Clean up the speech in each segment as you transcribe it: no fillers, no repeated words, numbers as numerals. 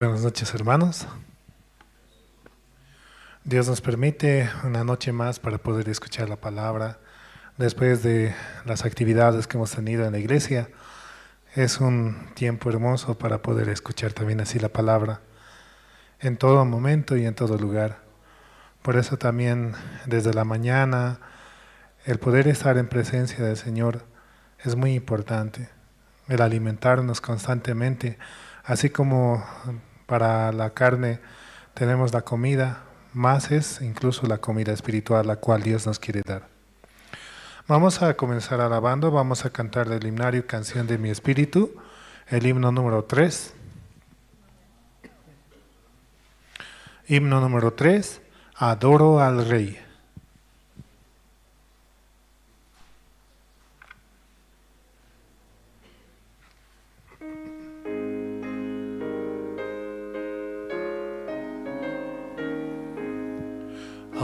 Buenas noches, hermanos. Dios nos permite una noche más para poder escuchar la palabra después de las actividades que hemos tenido en la iglesia. Es un tiempo hermoso para poder escuchar también así la palabra en todo momento y en todo lugar. Por eso también desde la mañana el poder estar en presencia del Señor es muy importante. El alimentarnos constantemente, así como para la carne tenemos la comida, más es incluso la comida espiritual la cual Dios nos quiere dar. Vamos a comenzar alabando, vamos a cantar del himnario Canción de mi Espíritu, el himno número 3. Himno número 3, Adoro al Rey.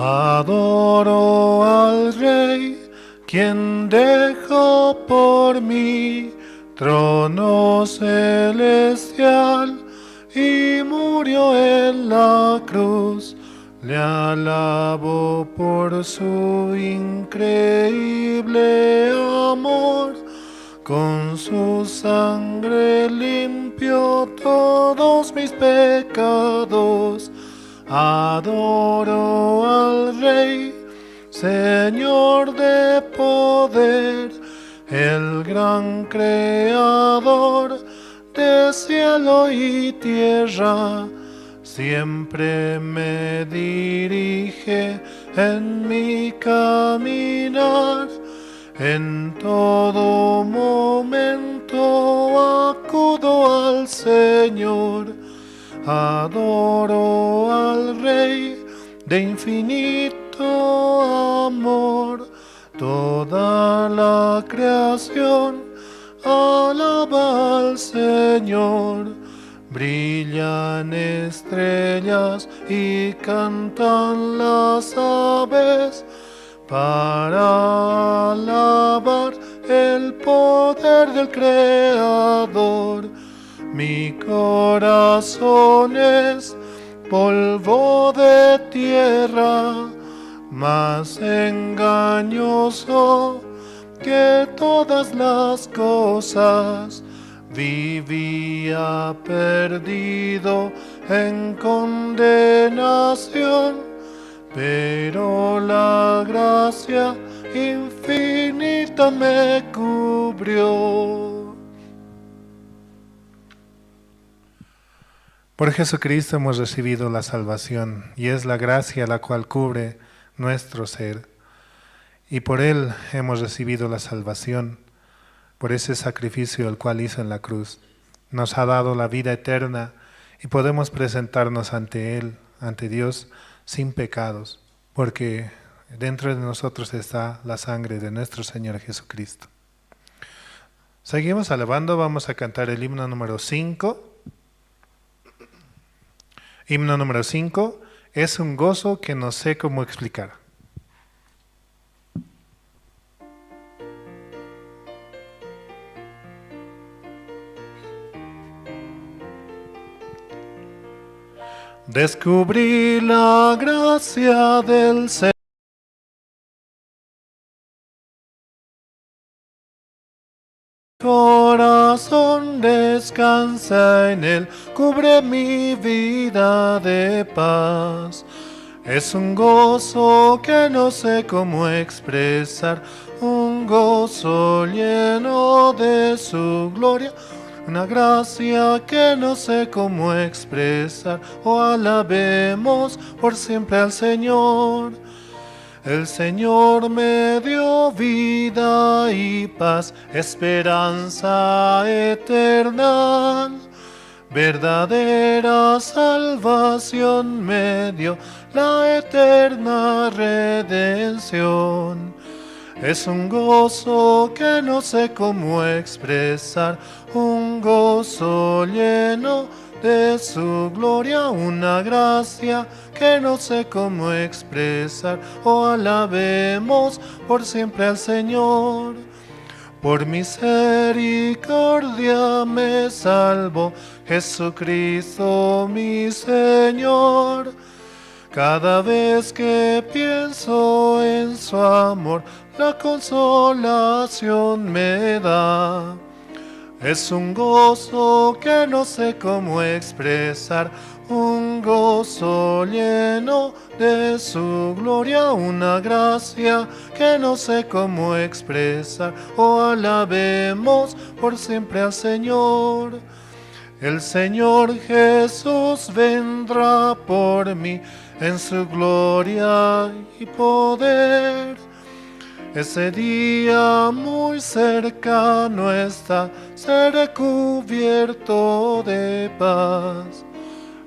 Adoro al Rey, quien dejó por mí trono celestial y murió en la cruz. Le alabo por su increíble amor, con su sangre limpió todos mis pecados. Adoro al Rey, Señor de poder, el gran creador de cielo y tierra. Siempre me dirige en mi caminar, en todo momento acudo al Señor. Adoro al Rey de infinito amor, toda la creación alaba al Señor. Brillan estrellas y cantan las aves para alabar el poder del Creador. Mi corazón es polvo de tierra, más engañoso que todas las cosas. Vivía perdido en condenación, pero la gracia infinita me cubrió. Por Jesucristo hemos recibido la salvación, y es la gracia la cual cubre nuestro ser. Y por Él hemos recibido la salvación, por ese sacrificio el cual hizo en la cruz. Nos ha dado la vida eterna y podemos presentarnos ante Él, ante Dios, sin pecados, porque dentro de nosotros está la sangre de nuestro Señor Jesucristo. Seguimos alabando, vamos a cantar el himno número 5. Himno número 5, es un gozo que no sé cómo explicar. Descubrí la gracia del Señor. Corazón descansa en Él, cubre mi vida de paz. Es un gozo que no sé cómo expresar, un gozo lleno de su gloria, una gracia que no sé cómo expresar. Oh, alabemos por siempre al Señor. El Señor me dio vida y paz, esperanza eterna, verdadera salvación me dio, la eterna redención. Es un gozo que no sé cómo expresar, un gozo lleno de su gloria, una gracia que no sé cómo expresar. Oh, alabemos por siempre al Señor. Por misericordia me salvó Jesucristo mi Señor. Cada vez que pienso en su amor, la consolación me da. Es un gozo que no sé cómo expresar, un gozo lleno de su gloria, una gracia que no sé cómo expresar. Oh, alabemos por siempre al Señor. El Señor Jesús vendrá por mí en su gloria y poder. Ese día muy cercano está, seré cubierto de paz.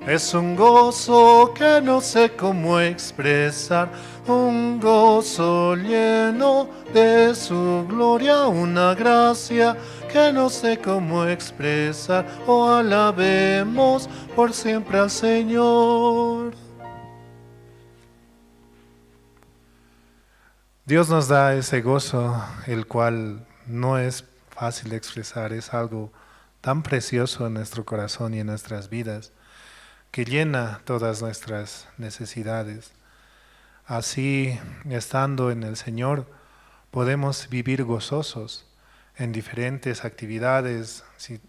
Es un gozo que no sé cómo expresar, un gozo lleno de su gloria, una gracia que no sé cómo expresar. Oh, alabemos por siempre al Señor. Dios nos da ese gozo, el cual no es fácil de expresar, es algo tan precioso en nuestro corazón y en nuestras vidas, que llena todas nuestras necesidades. Así, estando en el Señor, podemos vivir gozosos en diferentes actividades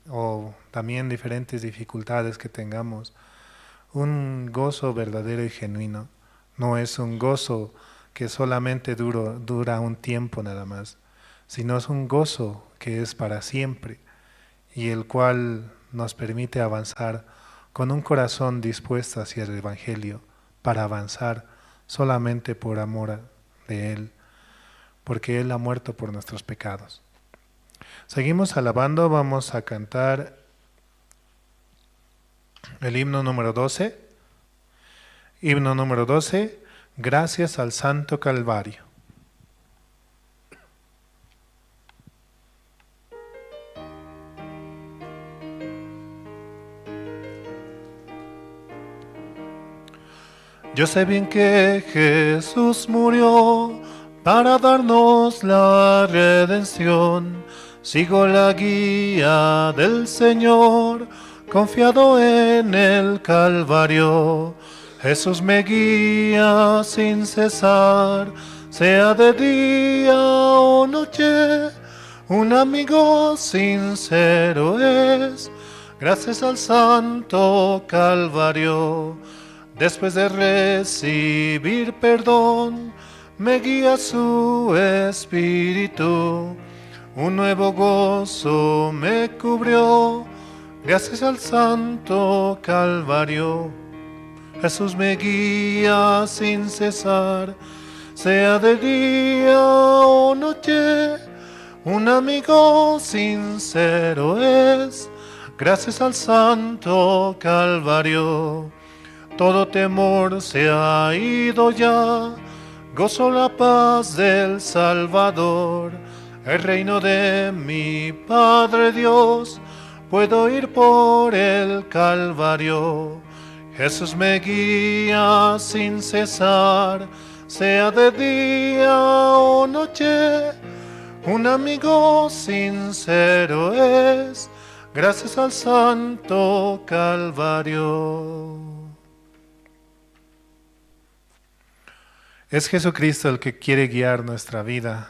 o también diferentes dificultades que tengamos. Un gozo verdadero y genuino no es un gozo que solamente dura un tiempo nada más, sino es un gozo que es para siempre y el cual nos permite avanzar con un corazón dispuesto hacia el Evangelio, para avanzar solamente por amor de Él, porque Él ha muerto por nuestros pecados. Seguimos alabando, vamos a cantar el himno número 12. Himno número 12, gracias al Santo Calvario. Yo sé bien que Jesús murió para darnos la redención. Sigo la guía del Señor, confiado en el Calvario. Jesús me guía sin cesar, sea de día o noche. Un amigo sincero es, gracias al Santo Calvario. Después de recibir perdón, me guía su Espíritu. Un nuevo gozo me cubrió, gracias al Santo Calvario. Jesús me guía sin cesar, sea de día o noche. Un amigo sincero es, gracias al Santo Calvario. Todo temor se ha ido ya, gozo la paz del Salvador, el reino de mi Padre Dios, puedo ir por el Calvario. Jesús me guía sin cesar, sea de día o noche, un amigo sincero es, gracias al Santo Calvario. Es Jesucristo el que quiere guiar nuestra vida.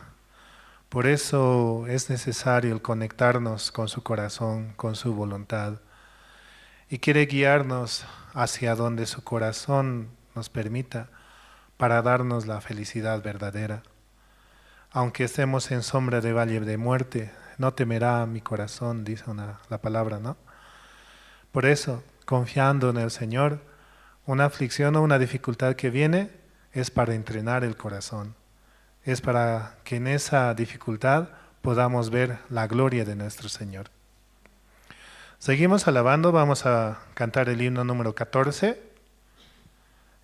Por eso es necesario el conectarnos con su corazón, con su voluntad. Y quiere guiarnos hacia donde su corazón nos permita para darnos la felicidad verdadera. Aunque estemos en sombra de valle de muerte, no temerá mi corazón, dice la palabra, ¿no? Por eso, confiando en el Señor, una aflicción o una dificultad que viene es para entrenar el corazón, es para que en esa dificultad podamos ver la gloria de nuestro Señor. Seguimos alabando, vamos a cantar el himno número 14.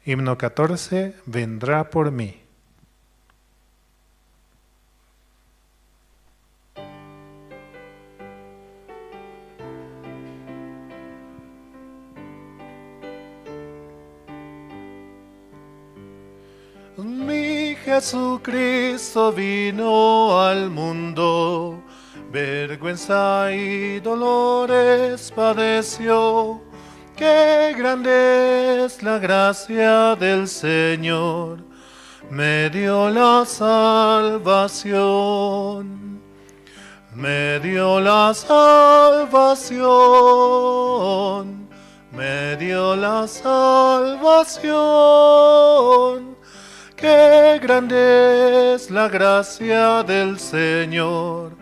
Himno 14, vendrá por mí. Mi Jesucristo vino al mundo Vergüenza y dolores padeció. Qué grande es la gracia del Señor, me dio la salvación. Me dio la salvación, me dio la salvación. Qué grande es la gracia del Señor,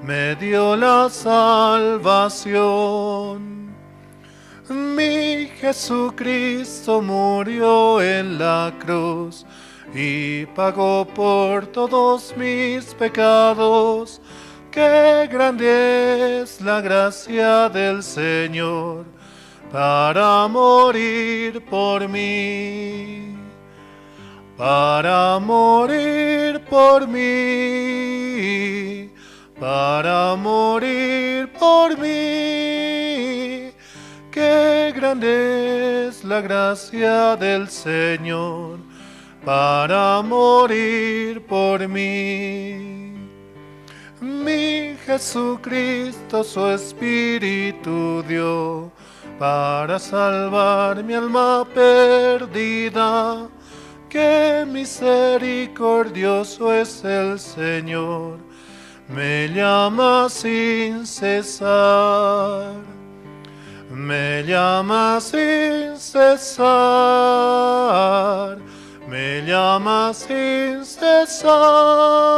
me dio la salvación. Mi Jesucristo murió en la cruz y pagó por todos mis pecados. Qué grande es la gracia del Señor para morir por mí, para morir por mí, para morir por mí. Qué grande es la gracia del Señor para morir por mí. Mi Jesucristo su Espíritu dio para salvar mi alma perdida. Qué misericordioso es el Señor, me llama sin cesar. Me llama sin cesar, me llama sin cesar.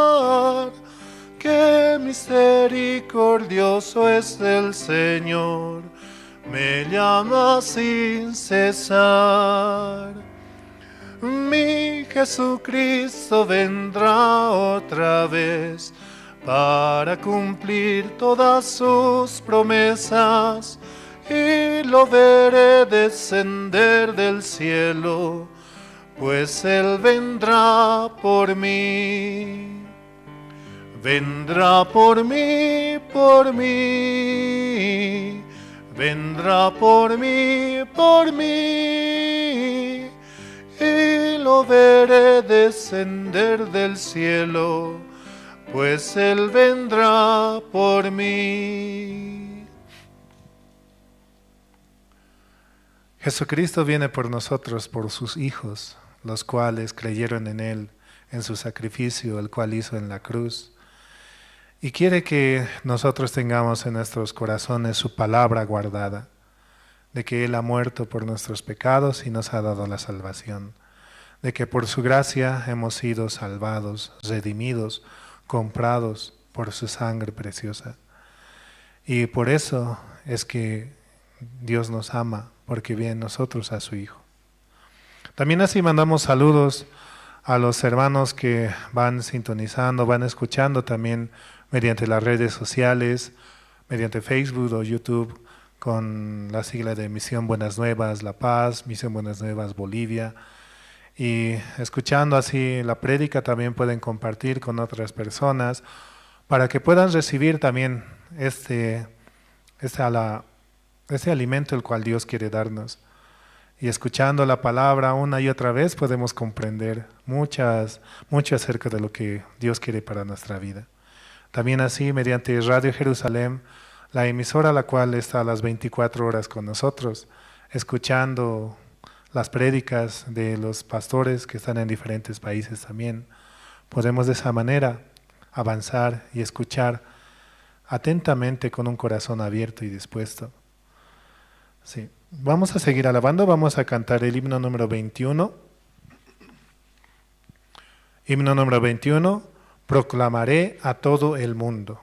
Qué misericordioso es el Señor, me llama sin cesar. Mi Jesucristo vendrá otra vez para cumplir todas sus promesas, y lo veré descender del cielo, pues Él vendrá por mí. Vendrá por mí, por mí, vendrá por mí, por mí, y lo veré descender del cielo, pues Él vendrá por mí. Jesucristo viene por nosotros, por sus hijos, los cuales creyeron en Él, en su sacrificio, el cual hizo en la cruz. Y quiere que nosotros tengamos en nuestros corazones su palabra guardada, de que Él ha muerto por nuestros pecados y nos ha dado la salvación, de que por su gracia hemos sido salvados, redimidos, comprados por su sangre preciosa. Y por eso es que Dios nos ama, porque ve en nosotros a su Hijo. También así mandamos saludos a los hermanos que van sintonizando, van escuchando también mediante las redes sociales, mediante Facebook o YouTube, con la sigla de Misión Buenas Nuevas La Paz, Misión Buenas Nuevas Bolivia. Y escuchando así la prédica también pueden compartir con otras personas para que puedan recibir también este alimento el cual Dios quiere darnos. Y escuchando la palabra una y otra vez podemos comprender mucho acerca de lo que Dios quiere para nuestra vida. También así, mediante Radio Jerusalén, la emisora la cual está a las 24 horas con nosotros, escuchando las prédicas de los pastores que están en diferentes países también. Podemos de esa manera avanzar y escuchar atentamente con un corazón abierto y dispuesto. Sí. Vamos a seguir alabando, vamos a cantar el himno número 21. Himno número 21, proclamaré a todo el mundo.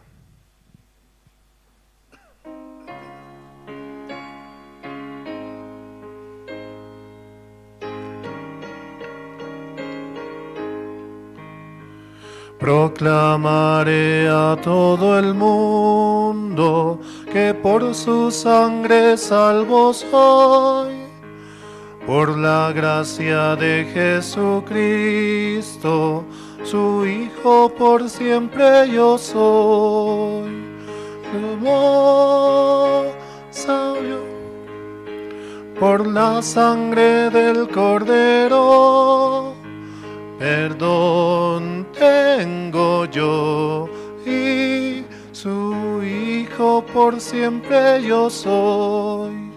Proclamaré a todo el mundo que por su sangre salvo soy. Por la gracia de Jesucristo, su Hijo por siempre yo soy. Por la sangre del Cordero, perdón tengo yo y su Hijo por siempre yo soy.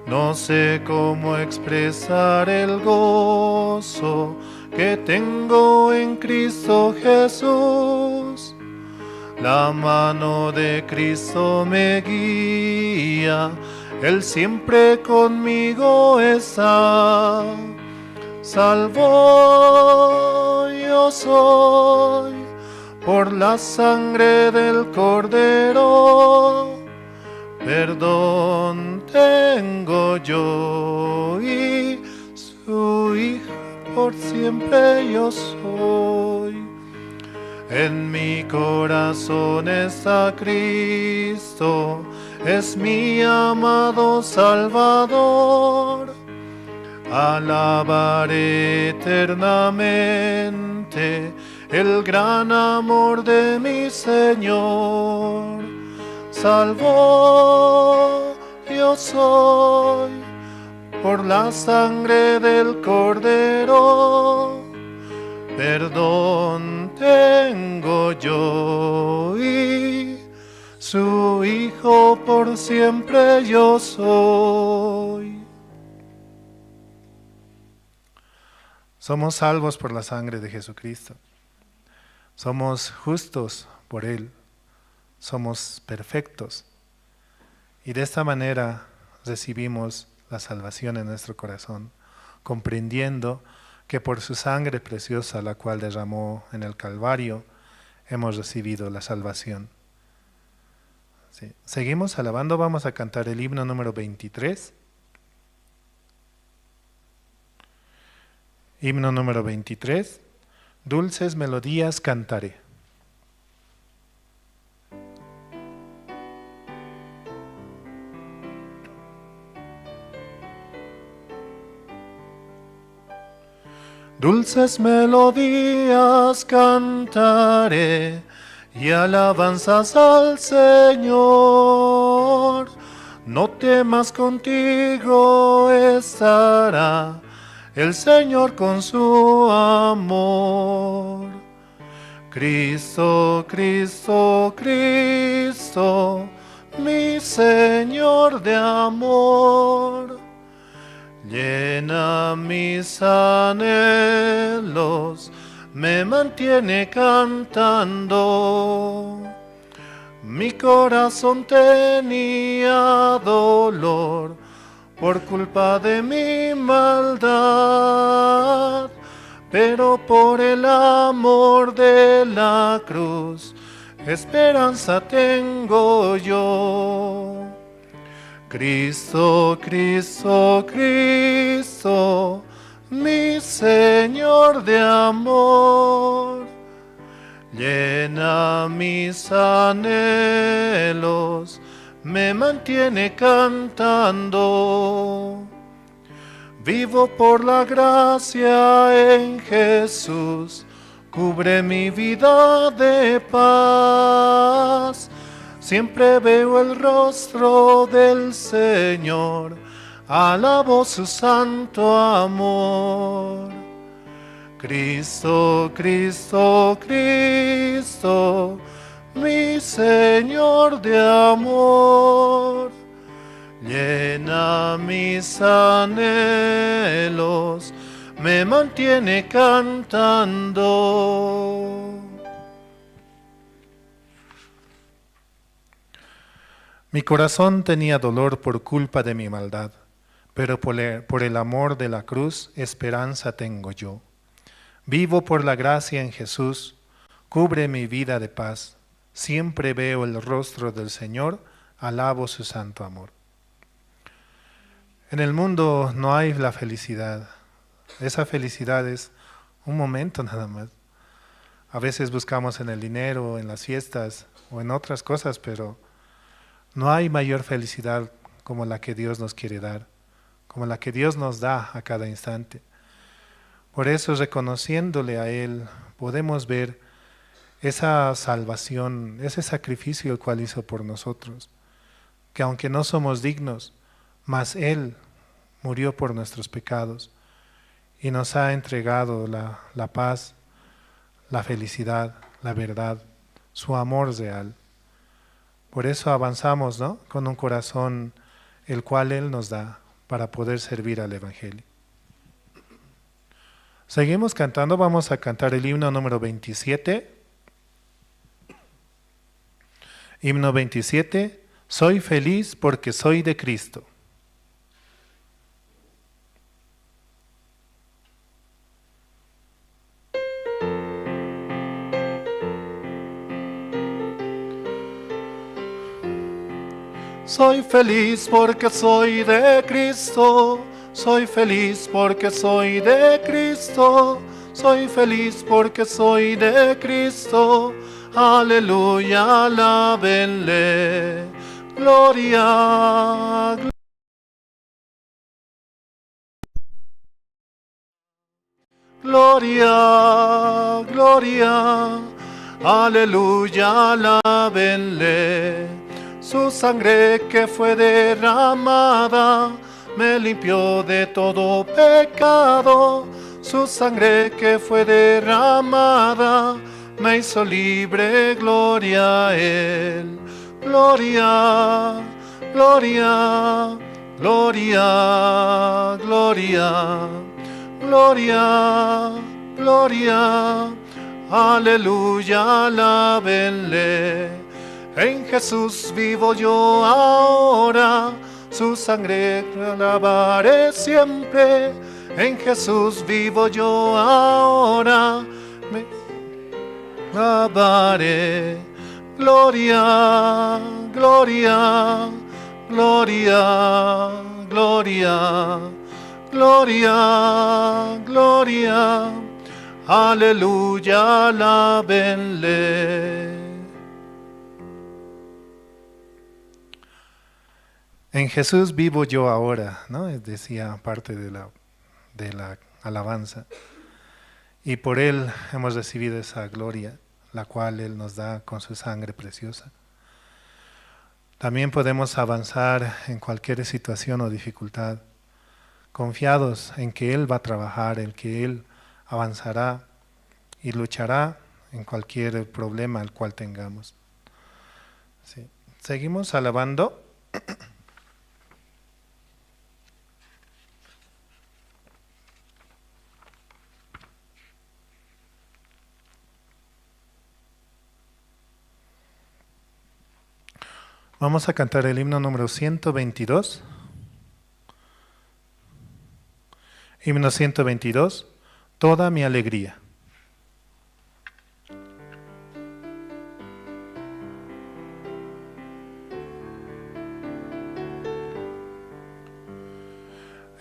No sé cómo expresar el gozo que tengo en Cristo Jesús. La mano de Cristo me guía, Él siempre conmigo está. Salvo yo soy por la sangre del Cordero. Perdón tengo yo y su Hijo por siempre yo soy. En mi corazón está Cristo, es mi amado Salvador. Alabaré eternamente el gran amor de mi Señor. Salvo yo soy por la sangre del Cordero. Perdón tengo yo y su Hijo por siempre yo soy. Somos salvos por la sangre de Jesucristo. Somos justos por Él. Somos perfectos. Y de esta manera recibimos la salvación en nuestro corazón, comprendiendo que por su sangre preciosa, la cual derramó en el Calvario, hemos recibido la salvación. Sí. Seguimos alabando, vamos a cantar el himno número 23. Himno número 23, Dulces melodías cantaré. Dulces melodías cantaré y alabanzas al Señor. No temas, contigo estará el Señor con su amor. Cristo, Cristo, Cristo, mi Señor de amor. Llena mis anhelos, me mantiene cantando. Mi corazón tenía dolor por culpa de mi maldad, pero por el amor de la cruz, esperanza tengo yo. Cristo, Cristo, Cristo, mi Señor de amor, llena mis anhelos, me mantiene cantando. Vivo por la gracia en Jesús, cubre mi vida de paz. Siempre veo el rostro del Señor, alabo su santo amor. Cristo, Cristo, Cristo, mi Señor de amor, llena mis anhelos, me mantiene cantando. Mi corazón tenía dolor por culpa de mi maldad, pero por el amor de la cruz esperanza tengo yo. Vivo por la gracia en Jesús, cubre mi vida de paz. Siempre veo el rostro del Señor, alabo su santo amor. En el mundo no hay la felicidad. Esa felicidad es un momento nada más. A veces buscamos en el dinero, en las fiestas o en otras cosas, pero no hay mayor felicidad como la que Dios nos quiere dar, como la que Dios nos da a cada instante. Por eso, reconociéndole a Él, podemos ver esa salvación, ese sacrificio el cual hizo por nosotros, que aunque no somos dignos, mas Él murió por nuestros pecados y nos ha entregado la paz, la felicidad, la verdad, su amor real. Por eso avanzamos, ¿no? Con un corazón el cual Él nos da para poder servir al Evangelio. Seguimos cantando, vamos a cantar el himno número 27. Himno 27, Soy feliz porque soy de Cristo. Soy feliz porque soy de Cristo, soy feliz porque soy de Cristo, soy feliz porque soy de Cristo. Aleluya, alábenle. Gloria, gloria, gloria. Aleluya, alábenle. Su sangre que fue derramada me limpió de todo pecado. Su sangre que fue derramada me hizo libre, gloria a Él. Gloria, gloria, gloria, gloria, gloria, gloria. Aleluya, alábenle. En Jesús vivo yo ahora, su sangre alabaré siempre. En Jesús vivo yo ahora, me alabaré. Gloria, gloria, gloria, gloria, gloria, gloria. Aleluya, alábenle. En Jesús vivo yo ahora, ¿no? Decía parte de la alabanza. Y por Él hemos recibido esa gloria, la cual Él nos da con su sangre preciosa. También podemos avanzar en cualquier situación o dificultad, confiados en que Él va a trabajar, en que Él avanzará y luchará en cualquier problema al cual tengamos. Sí. Seguimos alabando. Vamos a cantar el himno número 122. Himno 122, Toda mi alegría.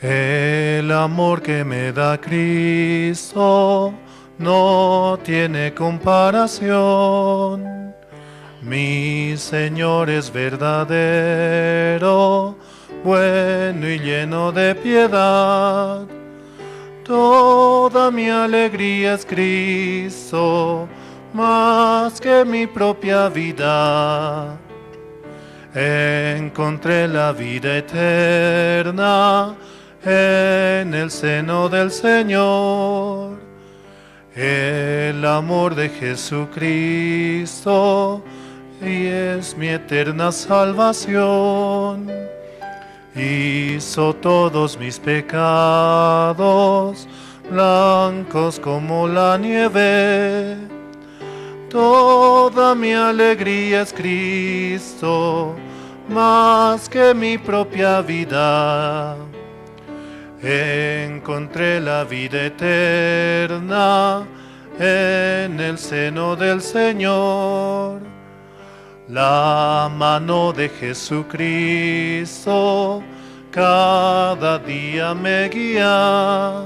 El amor que me da Cristo no tiene comparación. Mi Señor es verdadero, bueno y lleno de piedad. Toda mi alegría es Cristo, más que mi propia vida. Encontré la vida eterna en el seno del Señor. El amor de Jesucristo y es mi eterna salvación. Hizo todos mis pecados blancos como la nieve. Toda mi alegría es Cristo, más que mi propia vida. Encontré la vida eterna en el seno del Señor. La mano de Jesucristo cada día me guía.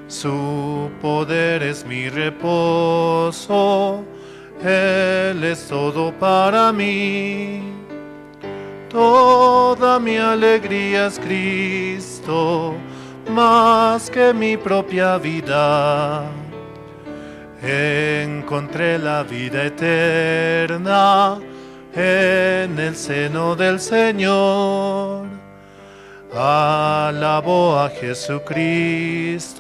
Su poder es mi reposo, Él es todo para mí. Toda mi alegría es Cristo, más que mi propia vida. Encontré la vida eterna en el seno del Señor. Alabo a Jesucristo,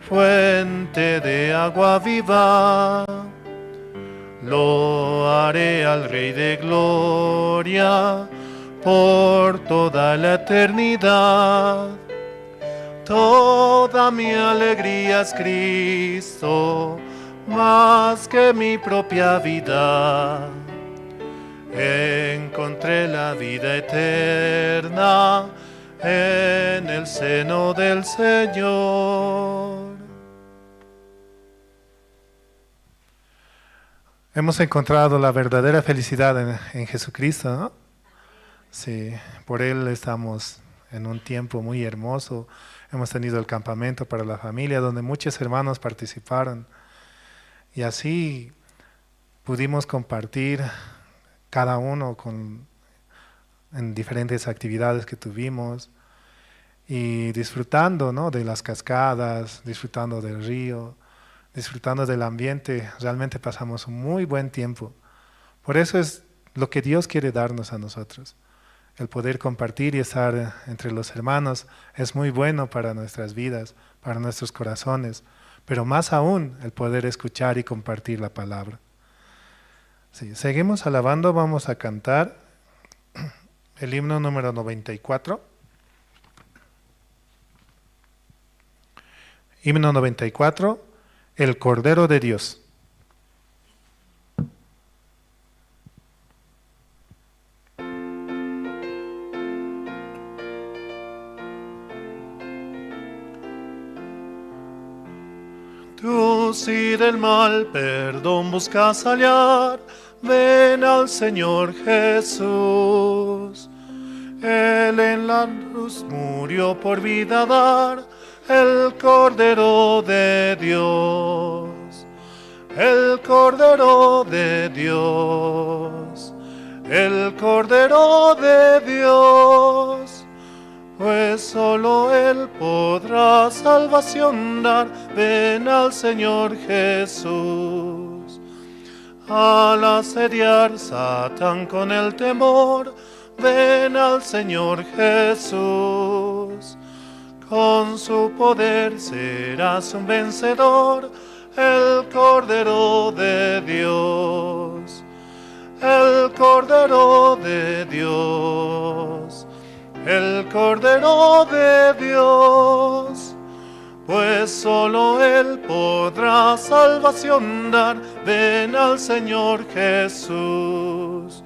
fuente de agua viva. Loaré al Rey de Gloria por toda la eternidad. Toda mi alegría es Cristo, más que mi propia vida. Encontré la vida eterna en el seno del Señor. Hemos encontrado la verdadera felicidad en Jesucristo, ¿no? Sí, por Él estamos en un tiempo muy hermoso. Hemos tenido el campamento para la familia donde muchos hermanos participaron. Y así pudimos compartir cada uno en diferentes actividades que tuvimos y disfrutando, ¿no?, de las cascadas, disfrutando del río, disfrutando del ambiente. Realmente pasamos un muy buen tiempo. Por eso es lo que Dios quiere darnos a nosotros. El poder compartir y estar entre los hermanos es muy bueno para nuestras vidas, para nuestros corazones, pero más aún el poder escuchar y compartir la palabra. Sí, seguimos alabando, vamos a cantar el himno número 94. Himno 94, El Cordero de Dios. Tú si del mal perdón buscas hallar, ven al Señor Jesús. Él en la cruz murió por vida dar, el Cordero de Dios, el Cordero de Dios, el Cordero de Dios. Pues solo Él podrá salvación dar, ven al Señor Jesús. Al asediar Satán con el temor, ven al Señor Jesús. Con su poder serás un vencedor, el Cordero de Dios, el Cordero de Dios, el Cordero de Dios. Pues solo Él podrá salvación dar, ven al Señor Jesús.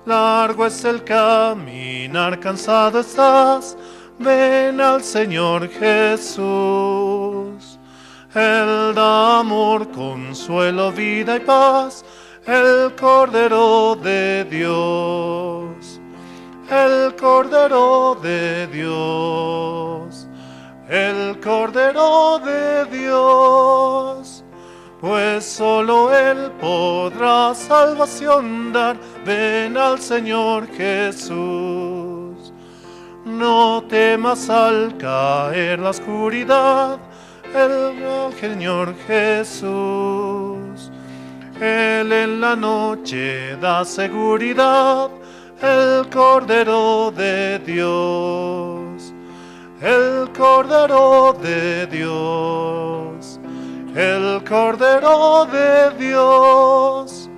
Largo es el caminar, cansado estás, ven al Señor Jesús. Él da amor, consuelo, vida y paz, el Cordero de Dios, el Cordero de Dios, el Cordero de Dios. Pues solo Él podrá salvación dar, ven al Señor Jesús. No temas al caer la oscuridad, el Señor Jesús. Él en la noche da seguridad, el Cordero de Dios, el Cordero de Dios, el Cordero de Dios.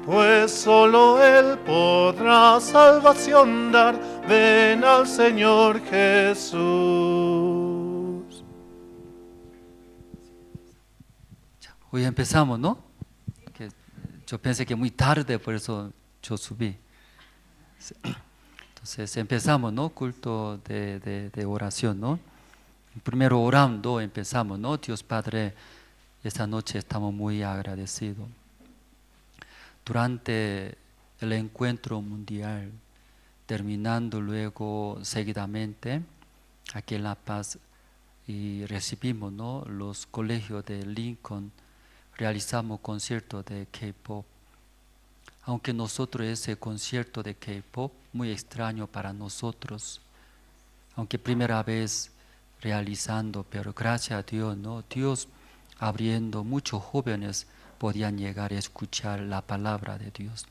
Pues solo Él podrá salvación dar, ven al Señor Jesús. Hoy empezamos, ¿no? Que yo pensé que muy tarde, por eso yo subí. Entonces empezamos, ¿no? Culto de oración, ¿no? Primero orando empezamos, ¿no? Dios Padre, esta noche estamos muy agradecidos. Durante el encuentro mundial, terminando luego seguidamente aquí en La Paz, y recibimos, ¿no?, los colegios de Lincoln, realizamos conciertos de K-pop. Aunque nosotros ese concierto de K-pop, muy extraño para nosotros, aunque primera vez realizando, pero gracias a Dios, ¿no?, Dios abriendo, muchos jóvenes podían llegar a escuchar la palabra de Dios.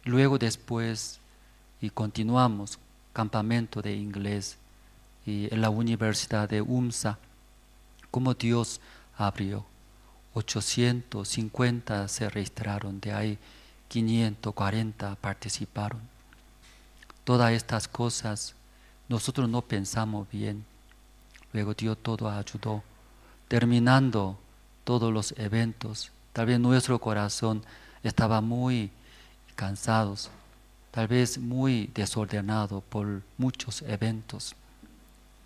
Luego después, y continuamos, campamento de inglés y en la Universidad de UMSA, como Dios abrió. 850 se registraron, de ahí 540 participaron. Todas estas cosas nosotros no pensamos bien. Luego Dios todo ayudó. Terminando todos los eventos, tal vez nuestro corazón estaba muy cansado, tal vez muy desordenado por muchos eventos.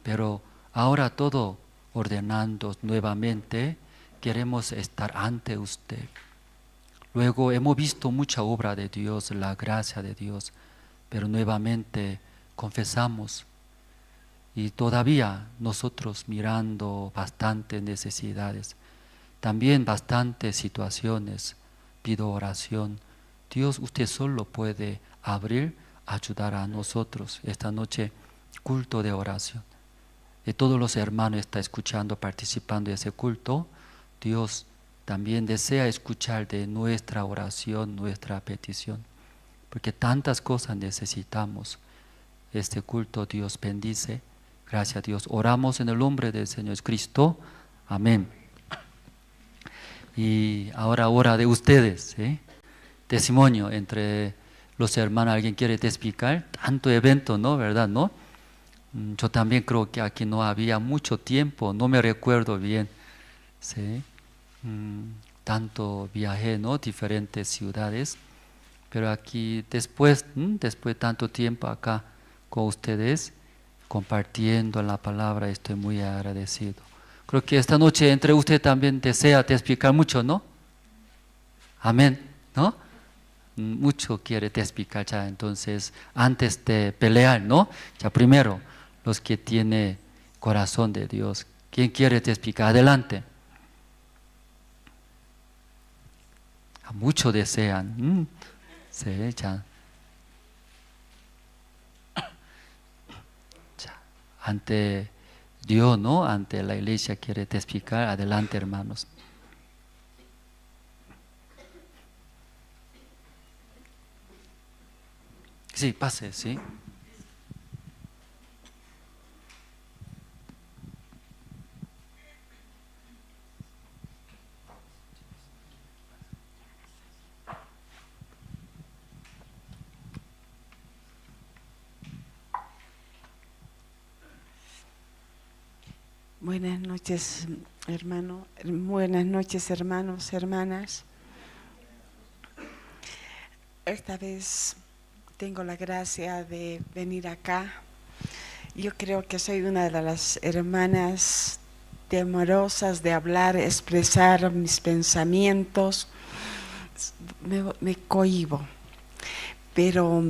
Pero ahora todo ordenando nuevamente, queremos estar ante usted. Luego hemos visto mucha obra de Dios, la gracia de Dios, pero nuevamente confesamos y todavía nosotros mirando bastantes necesidades, también bastantes situaciones, pido oración. Dios, usted solo puede abrir, ayudar a nosotros. Esta noche, culto de oración. Y todos los hermanos están escuchando, participando en ese culto. Dios también desea escuchar de nuestra oración, nuestra petición, porque tantas cosas necesitamos. Este culto Dios bendice. Gracias a Dios. Oramos en el nombre del Señor Cristo. Amén. Y ahora hora de ustedes, ¿eh? Testimonio entre los hermanos. ¿Alguien quiere testificar? Tanto evento, ¿no? ¿Verdad? ¿No? Yo también creo que aquí no había mucho tiempo, no me recuerdo bien. ¿Sí? Tanto viajé, ¿no? Diferentes ciudades. Pero aquí después de tanto tiempo acá con ustedes, compartiendo la palabra, estoy muy agradecido. Creo que esta noche entre ustedes también desea te explicar mucho, ¿no? Amén, ¿no? Mucho quiere te explicar ya, entonces, antes de pelear, ¿no? Ya primero, los que tienen corazón de Dios, ¿quién quiere te explicar? Adelante. Mucho desean. Sí, ya. Ya. Ante Dios, ¿no? Ante la iglesia quiere testificar. Adelante, hermanos. Sí, pase, sí. Buenas noches, hermano. Buenas noches, hermanos, hermanas. Esta vez tengo la gracia de venir acá. Yo creo que soy una de las hermanas temorosas de hablar, expresar mis pensamientos. Me cohíbo, pero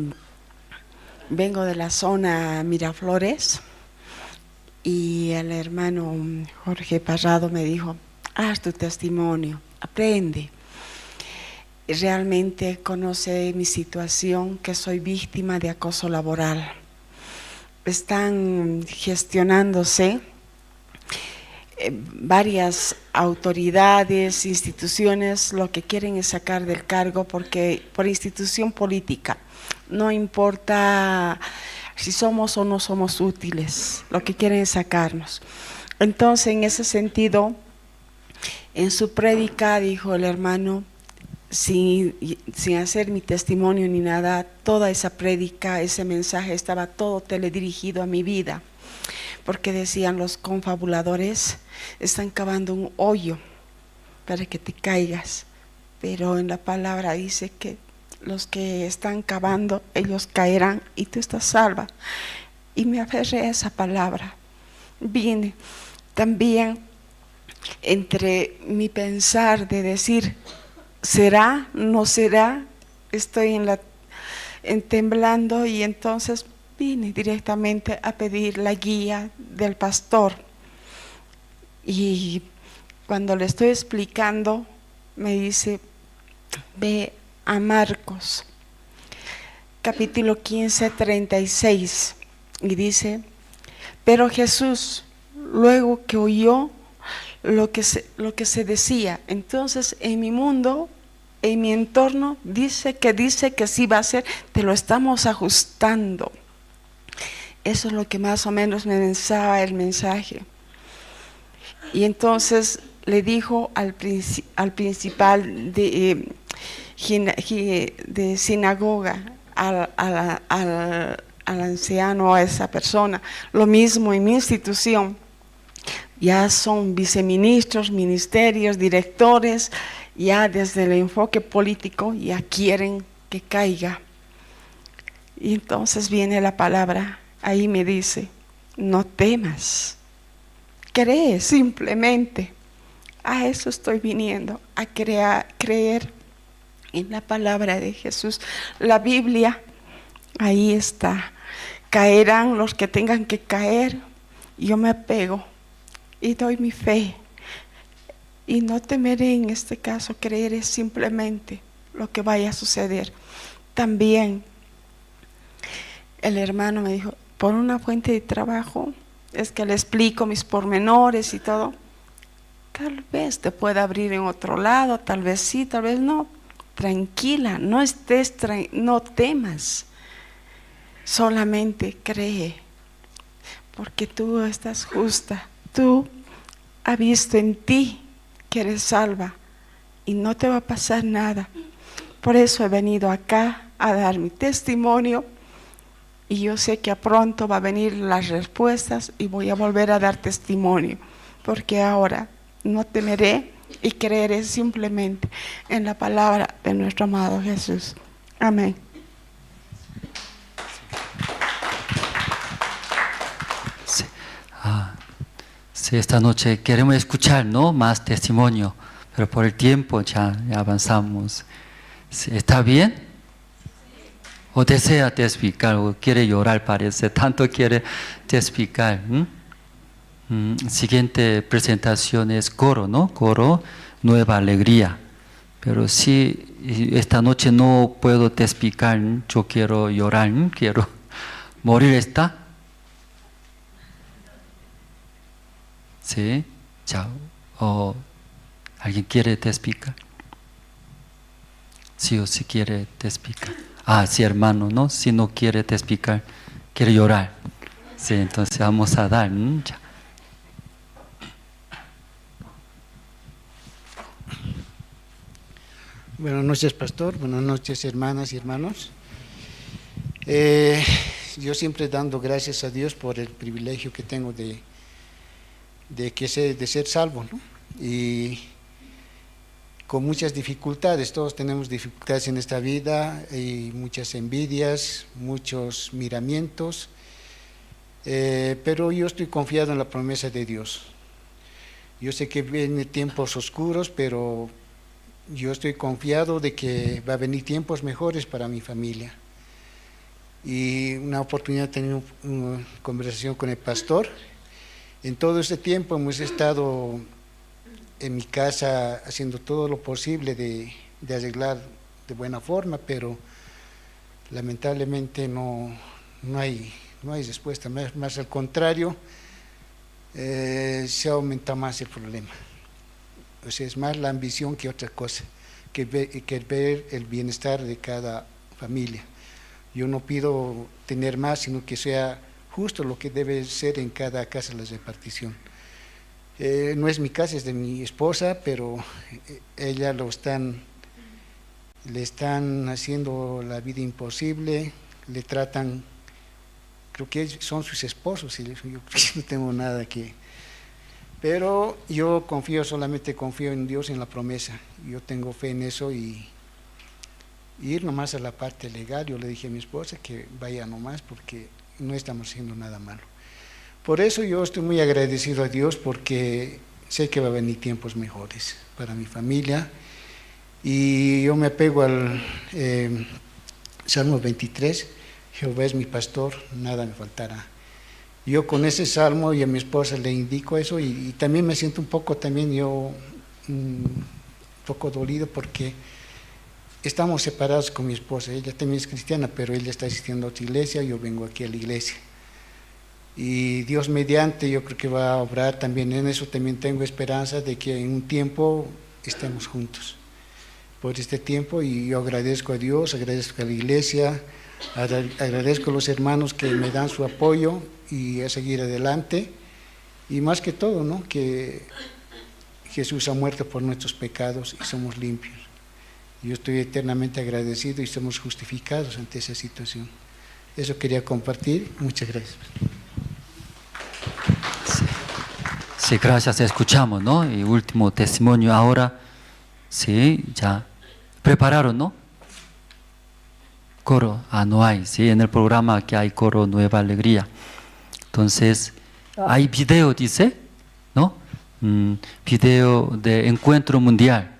vengo de la zona Miraflores. Y el hermano Jorge Parrado me dijo, haz tu testimonio, aprende. Realmente conoce mi situación, que soy víctima de acoso laboral. Están gestionándose varias autoridades, instituciones, lo que quieren es sacar del cargo porque por institución política, no importa si somos o no somos útiles, lo que quieren es sacarnos. Entonces, en ese sentido, en su prédica dijo el hermano, sin hacer mi testimonio ni nada, toda esa prédica, ese mensaje estaba todo teledirigido a mi vida, porque decían los confabuladores, están cavando un hoyo para que te caigas, pero en la palabra dice que los que están cavando, ellos caerán y tú estás salva. Y me aferré a esa palabra. Vine también entre mi pensar de decir, ¿será? ¿No será? Estoy en temblando, y entonces vine directamente a pedir la guía del pastor. Y cuando le estoy explicando, me dice, ve a Marcos, capítulo 15, 36, y dice, pero Jesús, luego que oyó lo que se decía, entonces en mi mundo, en mi entorno, dice que sí va a ser, te lo estamos ajustando. Eso es lo que más o menos me pensaba el mensaje. Y entonces Le dijo al, al principal de, de sinagoga, al, al, al, al anciano, a esa persona. Lo mismo en mi institución. Ya son viceministros, ministerios, directores, ya desde el enfoque político ya quieren que caiga. Y entonces viene la palabra, ahí me dice, no temas, cree simplemente. A eso estoy viniendo, a creer en la palabra de Jesús. La Biblia, ahí está. Caerán los que tengan que caer. Yo me apego y doy mi fe. Y no temeré en este caso, creeré simplemente lo que vaya a suceder. También el hermano me dijo, por una fuente de trabajo, es que le explico mis pormenores y todo. Tal vez te pueda abrir en otro lado, tal vez sí, tal vez no. Tranquila, no estés, no temas. Solamente cree, porque tú estás justa. Tú has visto en ti que eres salva y no te va a pasar nada. Por eso he venido acá a dar mi testimonio y yo sé que pronto va a venir las respuestas y voy a volver a dar testimonio, porque ahora no temeré y creeré simplemente en la palabra de nuestro amado Jesús. Amén. Sí. Ah, sí, esta noche queremos escuchar, ¿no? Más testimonio, pero por el tiempo ya avanzamos. Sí, ¿está bien? ¿O desea testificar? ¿O quiere llorar? Parece. Tanto quiere testificar. Siguiente presentación es coro, ¿no? Coro, Nueva Alegría. Pero si esta noche no puedo testificar, yo quiero llorar, quiero morir, ¿está? Sí, chao. ¿O alguien quiere testificar? Sí o si quiere testificar. Ah, sí, hermano, ¿no? Si no quiere testificar, quiere llorar. Sí, entonces vamos a dar. Ya. Buenas noches, pastor. Buenas noches, hermanas y hermanos. Yo siempre dando gracias a Dios por el privilegio que tengo de ser salvo, ¿no? Y con muchas dificultades, todos tenemos dificultades en esta vida, y muchas envidias, muchos miramientos, pero yo estoy confiado en la promesa de Dios. Yo sé que vienen tiempos oscuros, pero yo estoy confiado de que va a venir tiempos mejores para mi familia. Y una oportunidad de tener una conversación con el pastor. En todo este tiempo hemos estado en mi casa haciendo todo lo posible de arreglar de buena forma, pero lamentablemente no hay respuesta, más al contrario, se aumenta más el problema. O sea, es más la ambición que otra cosa, que ver el bienestar de cada familia. Yo no pido tener más, sino que sea justo lo que debe ser en cada casa la repartición. No es mi casa, es de mi esposa, pero ella le están haciendo la vida imposible, le tratan, creo que son sus esposos, y yo no tengo nada que... Pero yo confío, solamente confío en Dios, en la promesa. Yo tengo fe en eso y ir nomás a la parte legal. Yo le dije a mi esposa que vaya nomás porque no estamos haciendo nada malo. Por eso yo estoy muy agradecido a Dios, porque sé que va a venir tiempos mejores para mi familia. Y yo me apego al Salmo 23, Jehová es mi pastor, nada me faltará. Yo con ese salmo y a mi esposa le indico eso, y también me siento un poco, también yo, un poco dolido porque estamos separados con mi esposa. Ella también es cristiana, pero ella está asistiendo a otra iglesia, yo vengo aquí a la iglesia. Y Dios mediante, yo creo que va a obrar también en eso. También tengo esperanza de que en un tiempo estemos juntos por este tiempo, y yo agradezco a Dios, agradezco a la iglesia, agradezco a los hermanos que me dan su apoyo y a seguir adelante. Y más que todo, ¿no? Que Jesús ha muerto por nuestros pecados y somos limpios. Yo estoy eternamente agradecido y somos justificados ante esa situación. Eso quería compartir. Muchas gracias. Sí, gracias. Escuchamos, ¿no? Y último testimonio ahora. Sí, ya. Prepararon, ¿no? Coro. Ah, no hay. Sí, en el programa que hay coro Nueva Alegría. Entonces, hay video, dice, ¿no? Video de encuentro mundial.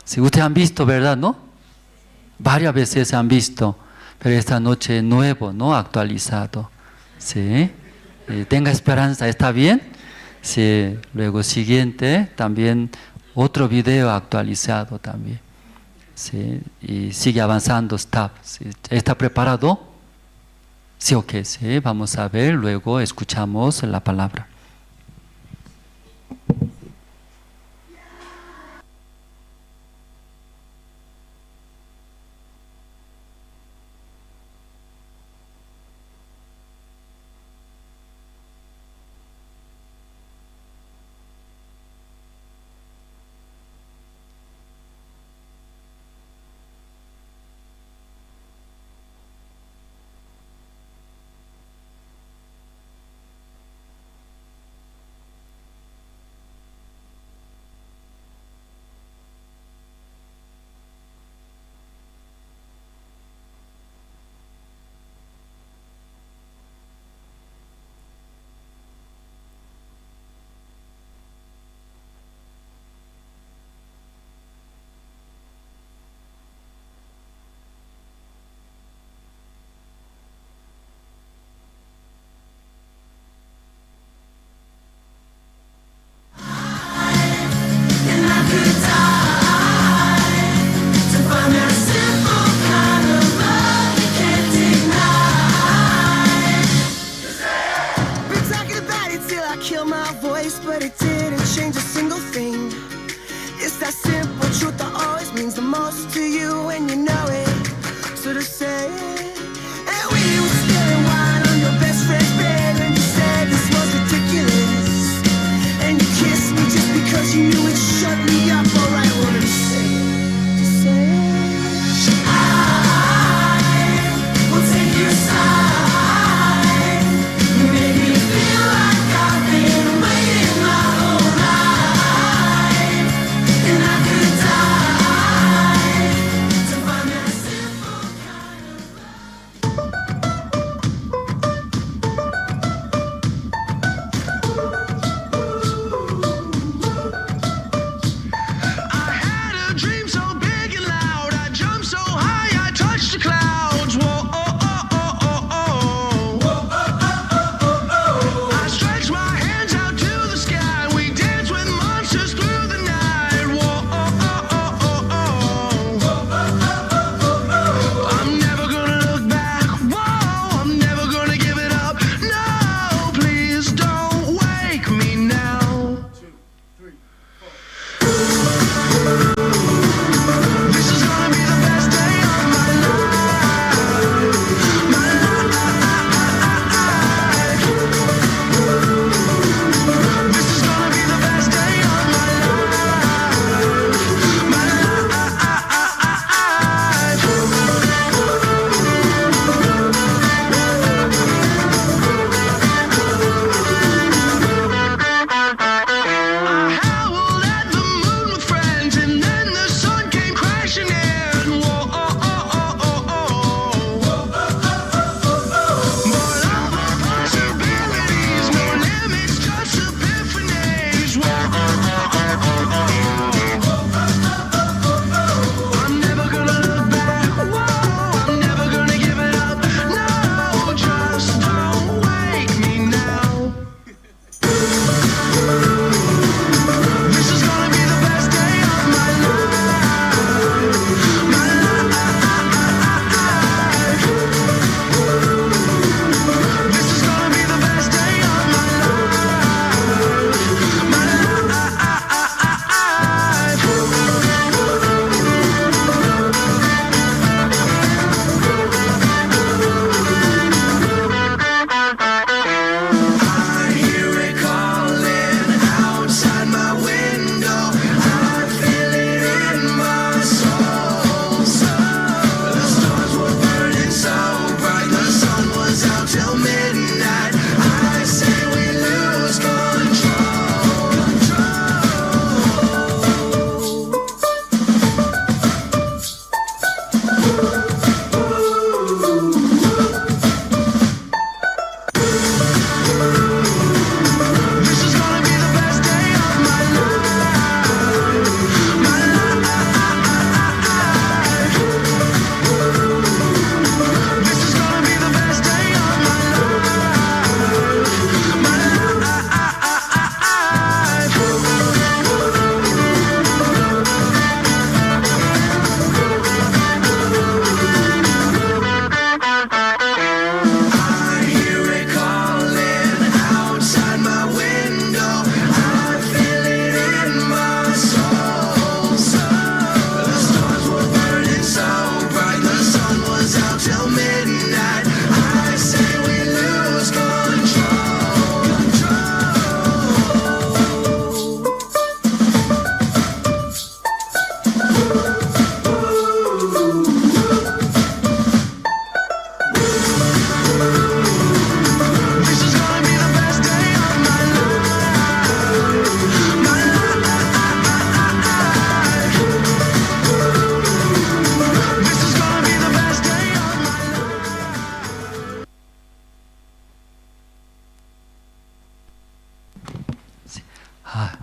Si ustedes han visto, ¿verdad? ¿No? Varias veces han visto, pero esta noche nuevo, ¿no? Actualizado. Sí. Tenga esperanza, ¿está bien? Sí. Luego siguiente, también otro video actualizado también. Sí. Y sigue avanzando, stop. Sí. ¿Está preparado? Sí, ok, sí. Vamos a ver, luego escuchamos la palabra. Been talking about it till I kill my voice, but it didn't change a single thing. It's that simple truth that always means the most to you, and you know it. So to say it, and we were spilling wine on your best friend's bed, and you said this was ridiculous. And you kissed me just because you knew it shut me up. Alright, well then say it, just say it. I will take your side. You make me feel like I've been waiting my whole life, and I could die to find that simple kind of love.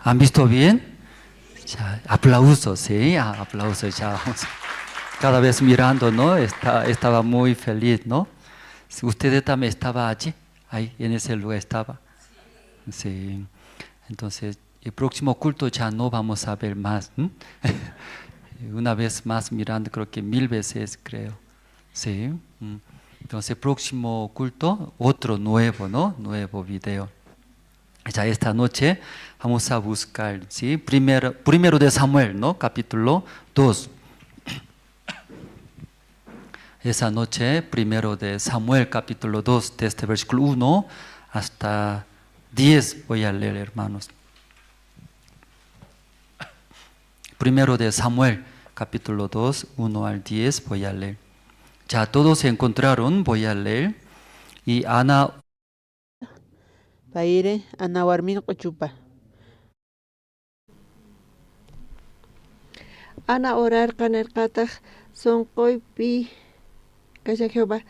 ¿Han visto bien? Ya, aplausos, sí, aplausos, ya. Cada vez mirando, ¿no? Estaba muy feliz, ¿no? Ustedes también estaban allí, ahí en ese lugar estaba. Sí. Entonces, el próximo culto ya no vamos a ver más. Una vez más mirando, creo que 1000 veces, creo. Sí. Entonces, próximo culto, otro nuevo, ¿no? Nuevo video. Ya esta noche vamos a buscar, ¿sí? Primero de Samuel, ¿no? Capítulo 2. Esa noche, primero de Samuel, capítulo 2, desde versículo 1 hasta 10 voy a leer, hermanos. Primero de Samuel, capítulo 2, 1 al 10 voy a leer. Ya todos se encontraron, voy a leer. Y Ana Payri Ana warmin q'uchupa. Ana orarqa nerqataj sonqoypi kashan Jehová.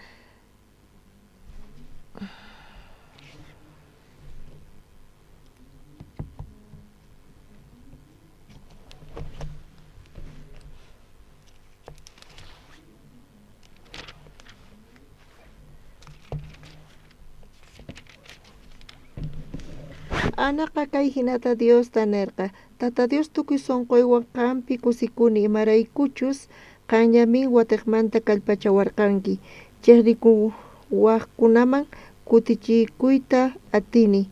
Anaqa kay jinata Diosta nerqa: Tata Dios, tukuy sonqoywan qanpi kusikuni, imaraykuchus qanllamin watejmanta kallpachawarqanki. Chejnikuwajkunaman kutichikuyta atini.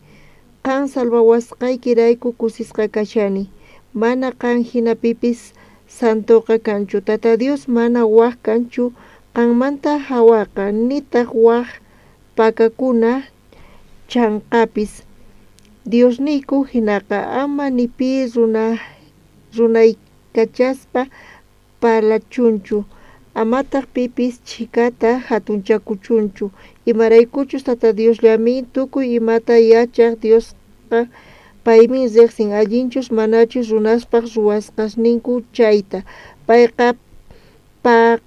Qan salvawasqaykirayku kusisqa kashani. Mana qan jina pipis santoqa kanchu. Tata Dios, mana waj kanchu qanmanta jawaqa, nitaj waj pakakuna chhanqapis. Diosniyku jinaqa ama ni pi runaykachaspa parlachunchu, amataj pipis chhikata jatunchakuchunchu, imaraykuchus Tata Diosllamin tukuy imata yachaj Diosqa, paymin rejsin allinchus manachus runaspaj ruwasqasninku chayta. Payqa p'akiran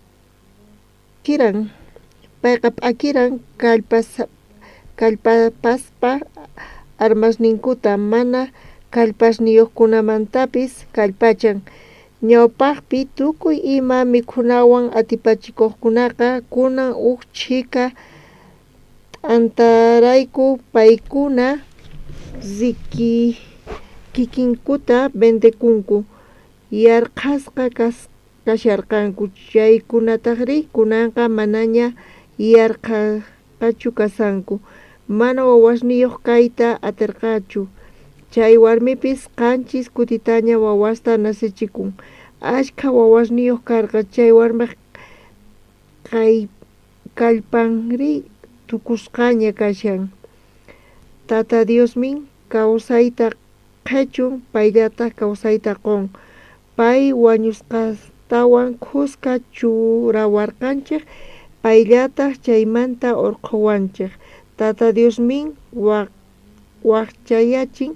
kallpapaspa armasninkuta, mana kallpasniyojkunamantapis kallpachan. Ñawpajpi tukuy ima mikhunawan atipachikojkunaqa kunan uj chhika t'antarayku paykuna kikinkuta vendekunku. Yarqhasqa kasharqanku chaykunatajrí kunanqa manaña yarqhasqachu kashanku. Mana wawasniyoj kayta aterqachu. Chay warmipis 7 kutitaña wawasta nacechikun. Ashkha wawasniyoj karqa chay warmej kallpanrí tukusqaña kashan. Tata Diosmin kawsayta qhechun, payllataj kawsayta qon. Pay wañusqastawan khuska churawarqanchej, payllataj chaymanta orqhowanchej. Tata Diosmin wajchayachin,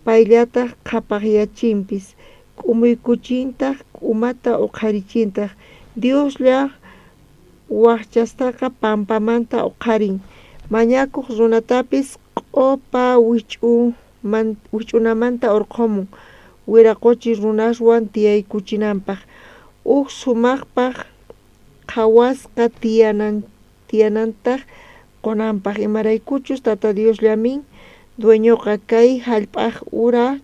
payllataj qhapajyachinpis, k'umuykuchintaj, umata oqharichintaj. Dioslla wajchastaqa pampamanta oqharin, mañakoj runatapis q'opa wijch'unamanta orqhomun, wiraqochi runaswan tiyaykuchinanpaj. Uj sumajpaj qhawasqa tiyanantaj qonanpaj, imaraykuchus Tata Diosllamin dueñoqa kay jallp'aj ura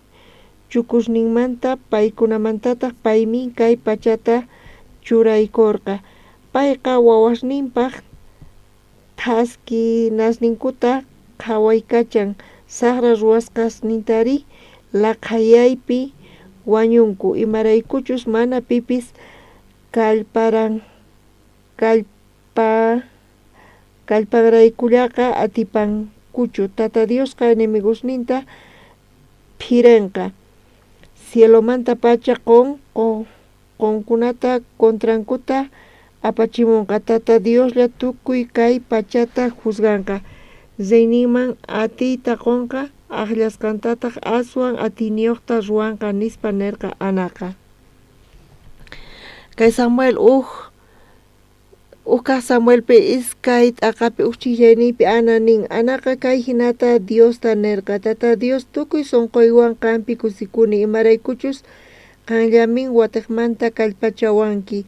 chukusninmanta, paykunamantataj paymin kay pachata churaykorqa. Payqa wawasninpaj thaskinasninkuta qhawaykachan, sajra ruwasqasnintari laqhayaypi wañunku, imaraykuchus mana pipis kallpanraykullaqa atipankuchu. Tata Diosqa enemigosninta phirenqa, cielomantapacha qonkunata contrankuta apachimonqa. Tata Dioslla tukuy kay pachata juzganqa, reyninman atiyta qonqa, ajllasqantataj aswan atiyniyojta ruwanqa, nispa nerqa Anaqa. Kay Samuel uj Uj kaj Samuelpi iskay t'aqapi uj chijllayniypi Ana nin, Anaqa kay jinata Diosta nerqa, Tata Dios, tukuy sonqoywan qanpi kusikuni, imaraykuchus qanllamin watejmanta kallpachawanki,